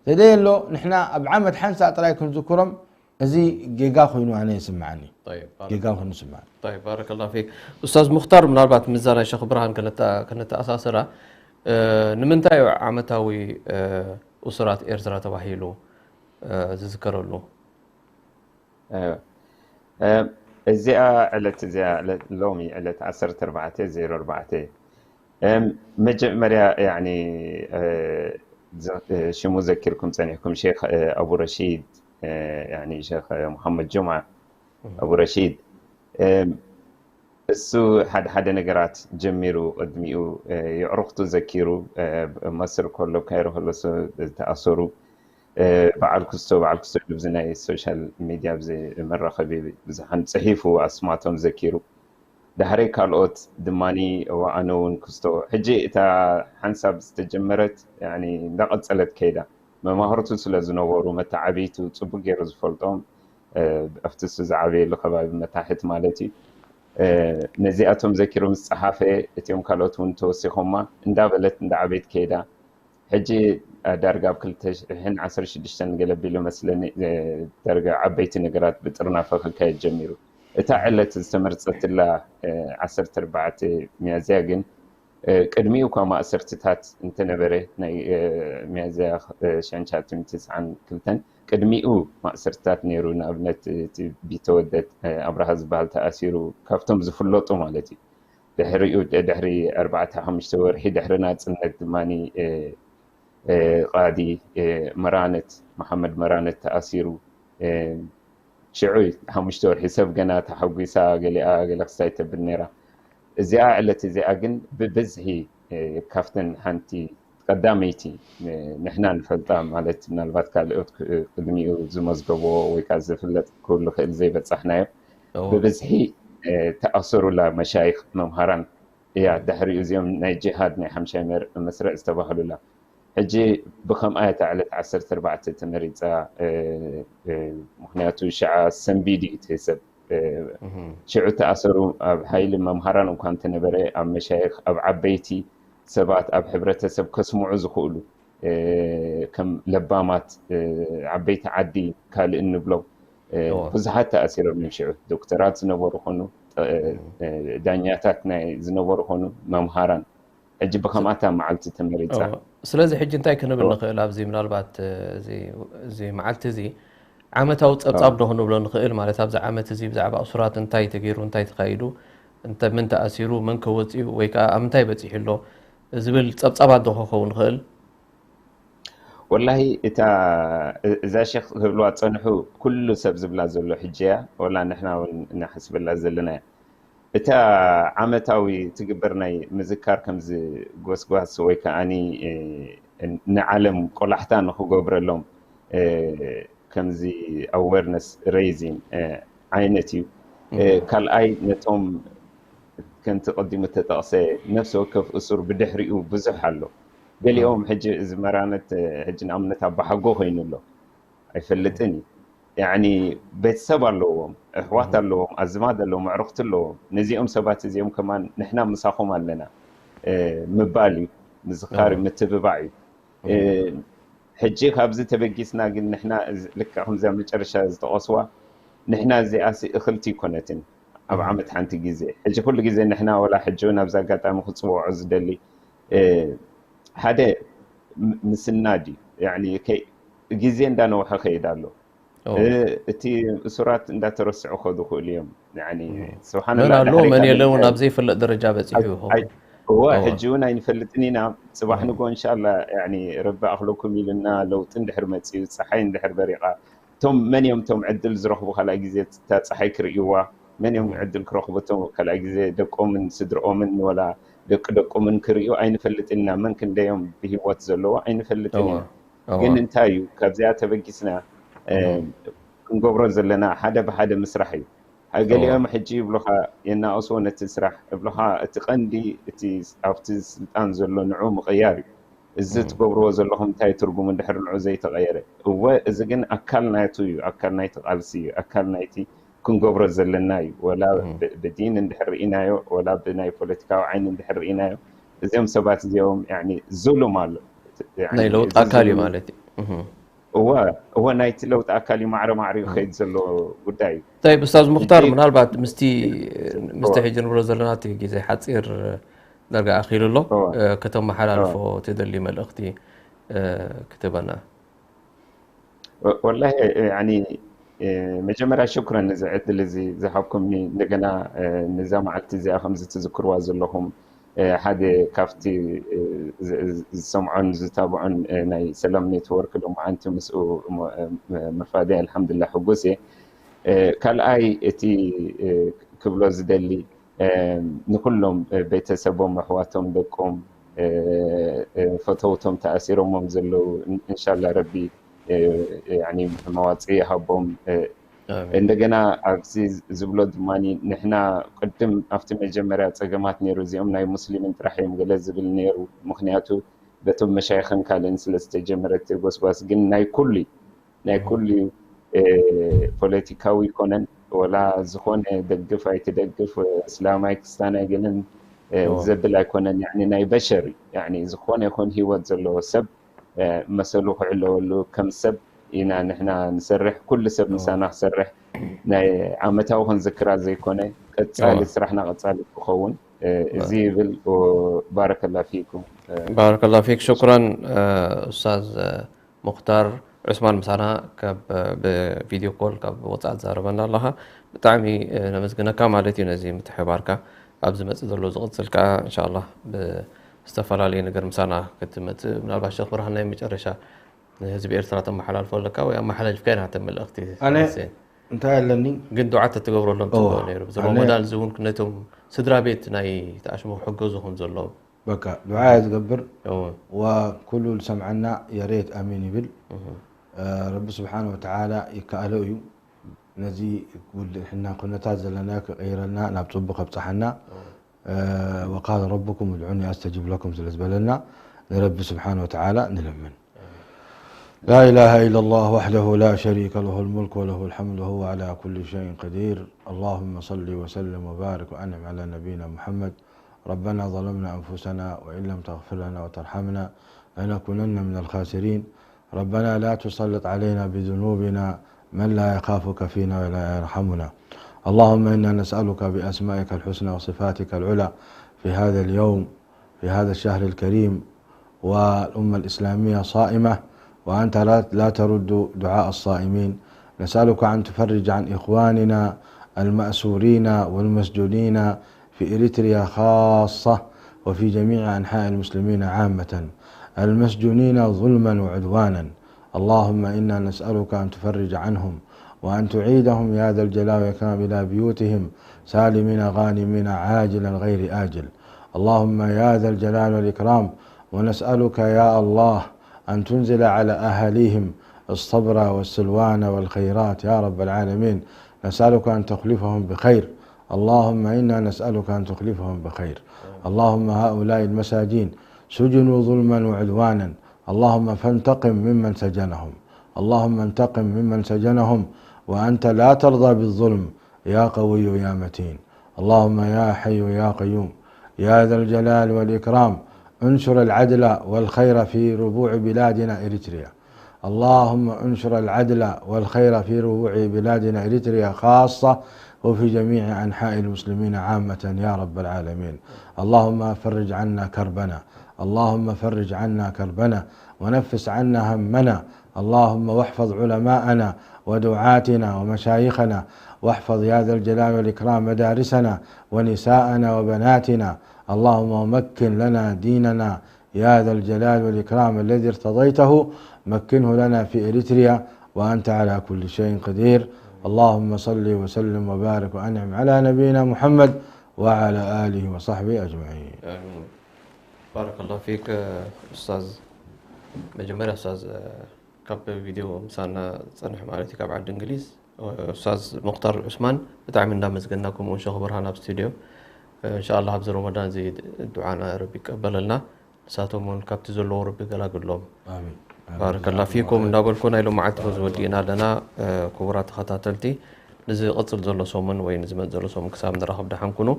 ዘደየሎ ንሕና ኣብ ዓመት ሓንሳእ ጥራይ ክንዝክሮም እዚ ጌጋ ኮይኑ ኣነ ይስምዓኒ። ጌጋ ኮይኑ ይስምዓኒ። ባረከላ ፊክ ኡስታዝ ሙክታር፣ ምናልባት ምዛ ናይ ሸኽ ብርሃን ክነተኣሳስራ፣ ንምንታይ እዩ ዓመታዊ እሱራት ኤርትራ ተባሂሉ ዝዝከረሉ? እዚኣ ዕለት እዚኣ ሎሚ ዕለት ዓሰርተ ኣርባዕተ ዜሮ ኣርባዕተ መጀመርያ ሽሙ ዘኪርኩም ፀኒሕኩም ሼክ ኣቡ ረሺድ ሸክ ሙሓመድ ጁምዓ ኣቡ ረሺድ እሱ ሓደ ሓደ ነገራት ጀሚሩ ቅድሚኡ የዕሩኽቱ ዘኪሩ መስር ከሎ ካይሮ ከሎ ዝተኣሰሩ በዓል ክስቶ በዓል ክስቶ ብዚ ናይ ሶሻል ሚድያ ብዚ መራኸቢ ብዙሓን ፅሒፉ ኣስማቶም ዘኪሩ ዳሕረይ ካልኦት ድማኒ፣ እወ፣ ኣነ እውን ክስቶ። ሕጂ እታ ሓንሳብ ዝተጀመረት፣ ያኒ፣ እንዳቐጸለት ከይዳ። መማህርቱ ስለ ዝነበሩ፣ መተዓብይቱ ጽቡቅ ገይሩ ዝፈልጦም፣ እ፣ ኣብቲ እሱ ዝዓበየሉ ከባቢ መታሕት ማለት እዩ። እ፣ ነዚኣቶም ዘኪሩ ምስ ጸሓፈ፣ እቲኦም ካልኦት እውን ተወሲኾማ፣ እንዳበለት እንዳዓበየት ከይዳ። ሕጂ ዳርጋ ኣብ ክልተ ሽሕን ዓሰርተ ሽዱሽተን ገለ ቢሉ መስለኒ፣ እ፣ ዳርጋ ዓበይቲ ነገራት ብጥርናፈ ክካየድ ጀሚሩ። እታ ዕለት ዝተመርጸትላ፣ እ፣ ዓሰርተ ኣርባዕተ ሚያዝያ ግን፣ እ፣ ቅድሚኡ እኳ ማእሰርትታት እንተነበረ፣ ናይ፣ እ፣ ሚያዝያ፣ እ፣ ሽሕን ትሽዓተ ሚእትን ትስዓን ክልተን ቅድሚኡ ማእሰርትታት ነይሩ። ንኣብነት፣ እቲ ቢተወደድ፣ እ፣ ኣብርሃ ዝበሃል ተኣሲሩ፣ ካብቶም ዝፍለጡ ማለት እዩ። ድሕሪኡ፣ ድሕሪ ኣርባዕተ ሓሙሽተ ወርሒ ድሕሪ ናጽነት ድማኒ፣ እ፣ እ፣ ቃዲ፣ እ፣ መራነት፣ መሓመድ መራነት ተኣሲሩ። እ፣ ሽዑ ሓሙሽተ ወርሒ ሰብ ገና ተሓጒሳ፣ ገሊኣ ገለ ክስታይ ተብል ነይራ። እዚኣ ዕለት እዚኣ ግን ብብዝሒ፣ እ፣ ካብተን ሓንቲ ቀዳመይቲ፣ እ፣ ንሕና ንፈልጣ ማለት ምናልባት ካልኦት ክ-፣ ቅድሚኡ ዝመዝገብዎ ወይ ከዓ ዝፍለጥ ክህሉ ክእል ዘይበጻሕናዮ እዎ። ብብዝሒ፣ እ፣ ተኣሰሩላ መሻይኽ መምሃራን እያ። ድሕሪኡ እዚኦም ናይ ጂሃድ ናይ ሓምሻይ መር-፣ መስርዕ ዝተባህሉላ። ሕጂ ብኸምኣ እያ እታ ዕለት ዓሰርተ ኣርባዕተ ተመሪጻ፣ እ፣ እ፣ ምኽንያቱ ሽዓ ሰንቢድ እዩ እቲ ሰብ። እ፣ እህ። ሽዑ ተኣሰሩ፣ ኣብ ሓይሊ መምሃራን እኳ እንተነበረ፣ ኣብ መሻይኽ፣ ኣብ ዓበይቲ ሰባት፣ ኣብ ሕብረተሰብ ከስምዑ ዝኽእሉ፣ እ፣ ከም ለባማት፣ እ፣ ዓበይቲ ዓዲ ካልእ እንብሎም፣ እ፣ እዎ። ብዙሓት ተኣሲሮም እዮም ሽዑ። ዶክተራት ዝነበሩ ኾኑ፣ እ፣ እህ። እ፣ ዳኛታት ናይ ዝነበሩ ኾኑ፣ መምሃራን። ሕጂ ብኸማታ መዓልቲ ተመሪጻ። እዎ። ስለዚ ሕጂ እንታይ ክንብል እዎ። ንኽእል? ኣብዚ ምናልባት፣ እ፣ እዚ፣ እዚ መዓልቲ እዚ ዓመታዊ ጸብጻብ እዎ። ዶ ክንብሎ ንኽእል? ማለት ኣብዚ ዓመት እዚ ብዛዕባ እሱራት እንታይ ተገይሩ፣ እንታይ ተኻይዱ፣ እንተ-፣ መን ተኣሲሩ፣ መን ከ ወጺኡ፣ ወይ ከኣ ኣብ ምንታይ በጺሑ ኣሎ ዝብል ጸብጻባት ዶ ክኸውን ይኽእል? ወላሂ እታ፣ እ-፣ እዛ ሸኽ ክብልዋ ጸንሑ፣ ኩሉ ሰብ ዝብላ ዘሎ ሕጂ እያ፣ ወላ ንሕና እውን እናሓስበላ ዘለና እያ። እታ ዓመታዊ ትግበር ናይ ምዝካር ከምዚ ጎስጓስ ወይ ከኣኒ፣ እ፣ ንዓለም ቆላሕታ ንኽገብረሎም፣ እ፣ ከምዚ ኣዌርነስ ሬይዚንግ፣ እ፣ ዓይነት እዩ። እ፣ እም። ካልኣይ ነቶም ከምቲ ቀዲሙ እተጠቕሰ ነፍሲ ወከፍ እሱር ብድሕሪኡ ብዙሕ ኣሎ። ገሊኦም እም። ሕጂ እዚ መራነት፣ እ፣ ሕጂ ንኣብነት ኣባሓጎ ኮይኑ ኣሎ። ኣይፈልጥን እዩ። ያዕኒ ቤተሰብ ኣለዎም፣ ኣሕዋት እም። ኣለዎም፣ ኣዝማድ ኣለዎም፣ ኣዕሩኽቲ ኣለዎም። ነዚኦም ሰባት እዚኦም ከማን ንሕና ምሳኹም ኣለና፣ እ፣ ምባል እዩ። ምዝኻር እዩ፣ እም። ምትብባዕ እዩ። እም። እ፣ ሕጂ ካብዚ ተበጊስና ግን ንሕና እዚ ልክዕ ከምዚ ኣብ መጨረሻ ዝጠቐስዋ፣ ንሕና እዚኣሲ እኽልቲ ኣይኮነትን ኣብ እም። ዓመት ሓንቲ ግዜ። ሕጂ ኩሉ ግዜ ንሕና ወላ ሕጂ እውን ኣብዚ ኣጋጣሚ ክጽውዖ ዝደሊ፣ እ፣ ሓደ ም-፣ ምስናድ እዩ። ያዕኒ ከይ-፣ ግዜ እንዳነውሐ ከይድ ኣሎ። ኦ። እ፣ እቲ እሱራት እንዳተረስዑ ከዱ ክእሉ እዮም። ያዕኒ እም። ስብሓንላ መን ኣሎ፣ ድሕሪ መን ካልእ የለውን እንታይ ኣብ ዘይፍለጥ ደረጃ በጺሑ ኣይ-፣ ይኸውን። ኣይ-፣ እወ፣ እወ። ሕጂ እውን ኣይንፈልጥን ኢና። ጽባሕ እም። ንጎ እንሻላ፣ ያዕኒ ረቢ ኣኽለኩም ኢሉና ለውጢ እንድሕር መጺኡ፣ ጸሓይ እንድሕር በሪቓ፣ እቶም መን እዮም እቶም ዕድል ዝረኽቡ ካልኣይ ግዜ እታ ጸሓይ ክርእይዋ? መን እዮም እም። ዕድል ክረኽቡ እቶም ካልኣይ ግዜ ደቆምን ስድርኦምን ወላ ደቂ ደቆምን ክርእዩ ኣይንፈልጥን ኢና። መን ክንደዮም ብህይወት ዘለዎ ኣይንፈልጥን እወ፣ ኢና። እወ። ግን እንታይ እዩ ካብዚኣ ተበጊስና፣ እ፣ እም። ክንገብሮ ዘለና ሓደ ብሓደ ምስራሕ እዩ። ገሊኦም እወ። ሕጂ ይብሉኻ የናእስዎ ነቲ ስራሕ፣ ይብሉኻ እቲ ቀንዲ እቲ ኣብቲ ስልጣን ዘሎ ንዑ ምቕያር እዩ። እዚ እም። ትገብርዎ ዘለኹም እንታይ ትርጉሙ እንድሕር ንዑ ዘይተቐየረ? እወ፣ እዚ ግን ኣካል ናቱ እዩ፣ ኣካል ናይቲ ቃልሲ እዩ፣ ኣካል ናይቲ ክንገብሮ ዘለና እዩ። ወላ እም። ብ-፣ ብዲን እንድሕር ርኢናዮ፣ ወላ ብናይ ፖለቲካዊ ዓይኒ እንድሕር ርኢናዮ፣ እዚኦም ሰባት እዚኦም፣ ያዕኒ፣ ዙሉም ኣሎ። ያዕኒ፣ ናይ ለውጢ እዚ ኣካል እዩ ዙሉም ማለት እዩ። እህ። እወ፣ እወ፣ ናይቲ ለውጢ ኣካል እዩ፣ ማዕረ ማዕሪኡ እህ። ክኸይድ ዘሎ ጉዳይ እዩ። ጠይብ፣ ኡስታዝ ሙኽታር፣ ሕጂ ምናልባት ምስቲ፣ ምስቲ እወ። ሕጂ ንብሎ ዘለና እቲ ግዜ ሓጺር ዳርጋ ኣኺሉ ኣሎ። እወ። እ፣ ከተመሓላልፎ እወ። ትደሊ መልእኽቲ፣ እ፣ ክትህበና? ወ-፣ ወላሂ፣ እ፣ ያኒ፣ እ፣ መጀመርያ ሽኩረን ነዚ ዕድል እዚ ዝሃብኩምኒ፣ እንደገና፣ እ፣ ነዛ መዓልቲ እዚኣ ከምዚ ትዝክርዋ ዘለኹም፣ እ፣ ሓደ ካብቲ፣ እ፣ ዝ-፣ ዝ-፣ ዝሰምዖን ዝታብዖን፣ እ፣ ናይ ሰላም ኔትወርክ ሎማዓንቲ ምስኡ ሞ-፣ እ፣ ምርፋደይ ኣልሓምዱሊላህ ሕጉስ እየ። እ፣ ካልኣይ እቲ፣ እ፣ ክብሎ ዝደሊ፣ እ፣ ንኩሎም፣ እ፣ ቤተሰቦም፣ ኣሕዋቶም፣ ደቆም፣ እ፣ እ፣ ፈተውቶም ተኣሲሮሞም ዘለዉ፣ ን-፣ እንሻላ ረቢ፣ እ፣ ያኒ መዋጽኢ ይሃቦም። እ፣ እንደገና ኣብዚ ዝብሎ ድማ ንሕና ቅድም ኣብቲ መጀመርያ ጸገማት ነይሩ፣ እዚኦም ናይ ሙስሊምን ጥራሕ እዮም ገለ ዝብል ነይሩ። ምክንያቱ በቶም መሻይኽን ካልእን ስለ ዝተጀመረት ጎስጓስ ግን ናይ ኩሉ ናይ ኩሉ ፖለቲካዊ ይኮነን፣ ወላ ዝኾነ ደግፍ ኣይትደግፍ፣ እስላማይ ክስታናይ ገለን ዘብል ኣይኮነን። ናይ በሸር እዩ። ዝኾነ ይኹን ህይወት ዘለዎ ሰብ መሰሉ ክዕለወሉ ከም ሰብ ኢና ንሕና ንሰርሕ። ኩሉ ሰብ ምሳና ክሰርሕ ናይ ዓመታዊ ክንዝክራ ዘይኮነ ቀጻሊ ስራሕና ቀጻሊ ክኸውን እዚ ይብል። ባረከላ ፊኩም። ባረከላ ፊክ። ሽኩራን ኡስታዝ ሙክታር ዑስማን ምሳና ካብ ብቪድዮ ኮል ካብ ወፃኢ ትዛረበና ኣለኻ። ብጣዕሚ ነመስግነካ ማለት እዩ ነዚ ምትሕባርካ። ኣብ ዝመፅእ ዘሎ ዝቕፅል ከዓ እንሻላ ብዝተፈላለየ ነገር ምሳና ክትመፅእ ምናልባት ሸኽ ብርሃን ናይ መጨረሻ ንህዝቢ ኤርትራ ተመሓላልፎ ኣለካ ወይ ኣመሓላልፍካ ኢና ተመልእኽቲ ኣነ እንታይ ኣለኒ ግን ዱዓ ተትገብረሎም ጽቡቅ ነይሩ። ብዚ ረመዳን እዚ እውን ነቶም ስድራ ቤት ናይ ተኣሽሞ ክሕገዙ ከም ዘለዎም በቃ ዱዓ እየ ዝገብር። ወኩሉ ዝሰምዐና የሬት ኣሚን ይብል። ረቢ ስብሓን ወተዓላ ይከኣሎ እዩ። ነዚ ውድሕና ኩነታት ዘለና ክቀይረልና ናብ ጽቡቅ ከብጽሓና وقال ربكم ادعوني أستجب لكم ስለ ዝበለና ንረቢ ስብሓን ወተዓላ ንለምን። لا إله إلا الله وحده لا شريك له الملك وله الحمد وهو على كل شيء قدير. اللهم صل وسلم وبارك وأنعم على نبينا محمد. ربنا ظلمنا أنفسنا وإن لم تغفر لنا وترحمنا لنكونن من الخاسرين. ربنا لا تسلط علينا بذنوبنا من لا يخافك فينا ولا يرحمنا. اللهم إنا نسألك بأسمائك الحسنى وصفاتك العلى في هذا اليوم، في هذا الشهر الكريم، والأمة الإسلامية صائمة، وأنت لا ترد دعاء الصائمين. نسألك أن تفرج عن إخواننا المأسورين والمسجونين في إريتريا خاصة، وفي جميع أنحاء المسلمين عامة، المسجونين ظلما وعدوانا. اللهم إنا نسألك أن تفرج عنهم وأن تعيدهم يا ذا الجلال والإكرام إلى بيوتهم سالمين غانمين عاجلا غير آجل. اللهم يا ذا الجلال والإكرام، ونسألك يا الله أن تنزل على أهاليهم الصبر والسلوان والخيرات يا رب العالمين. نسألك أن تخلفهم بخير. اللهم إنا نسألك أن تخلفهم بخير. اللهم هؤلاء المساجين سجنوا ظلما وعدوانا. اللهم فانتقم ممن سجنهم. اللهم انتقم ممن سجنهم وأنت لا ترضى بالظلم يا قوي يا متين. اللهم يا حي يا قيوم يا ذا الجلال والإكرام، انشر العدل والخير في ربوع بلادنا إريتريا. اللهم انشر العدل والخير في ربوع بلادنا إريتريا خاصة، وفي جميع أنحاء المسلمين عامة يا رب العالمين. اللهم فرج عنا كربنا، اللهم فرج عنا كربنا، ونفس عنا همنا. اللهم واحفظ علماءنا ودعاتنا ومشايخنا، واحفظ يا ذا الجلال والإكرام مدارسنا ونساءنا وبناتنا. اللهم مكن لنا ديننا يا ذا الجلال والإكرام الذي ارتضيته، مكنه لنا في إريتريا وأنت على كل شيء قدير. اللهم صل وسلم وبارك وأنعم على نبينا محمد وعلى آله وصحبه أجمعين. ባረከላሁ ፊክ ኡስታዝ። መጀመርያ ኡስታዝ ካብ ቪድዮ ምሳና ዝፀንሕ ማለት እዩ ካብ ዓዲ እንግሊዝ ኡስታዝ ሙክታር ዑስማን ብጣዕሚ እንዳመስገና፣ ከምኡ ሸኽ ብርሃን ኣብ ስቱድዮ። እንሻላ ኣብዚ ረመዳን እዚ ዱዓና ረቢ ይቀበለልና፣ ንሳቶም እውን ካብቲ ዘለዎ ረቢ ገላግሎም። ባረከላ ፊኩም እንዳበልኩ ናይ ሎማዓልቲ በዚ ወዲእና ኣለና። ክቡራት ተኸታተልቲ፣ ንዝቕፅል ዘሎ ሰሙን ወይ ንዝመፅ ዘሎ ሰሙን ክሳብ ንራኸብ ደሓን ኩኑ።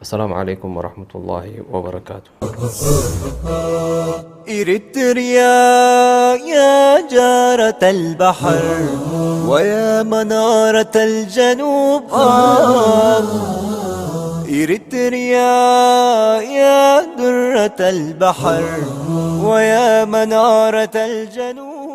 السلام عليكم ورحمة الله وبركاته. إريتريا يا جارة البحر ويا منارة الجنوب. آه. إريتريا يا درة البحر ويا منارة الجنوب.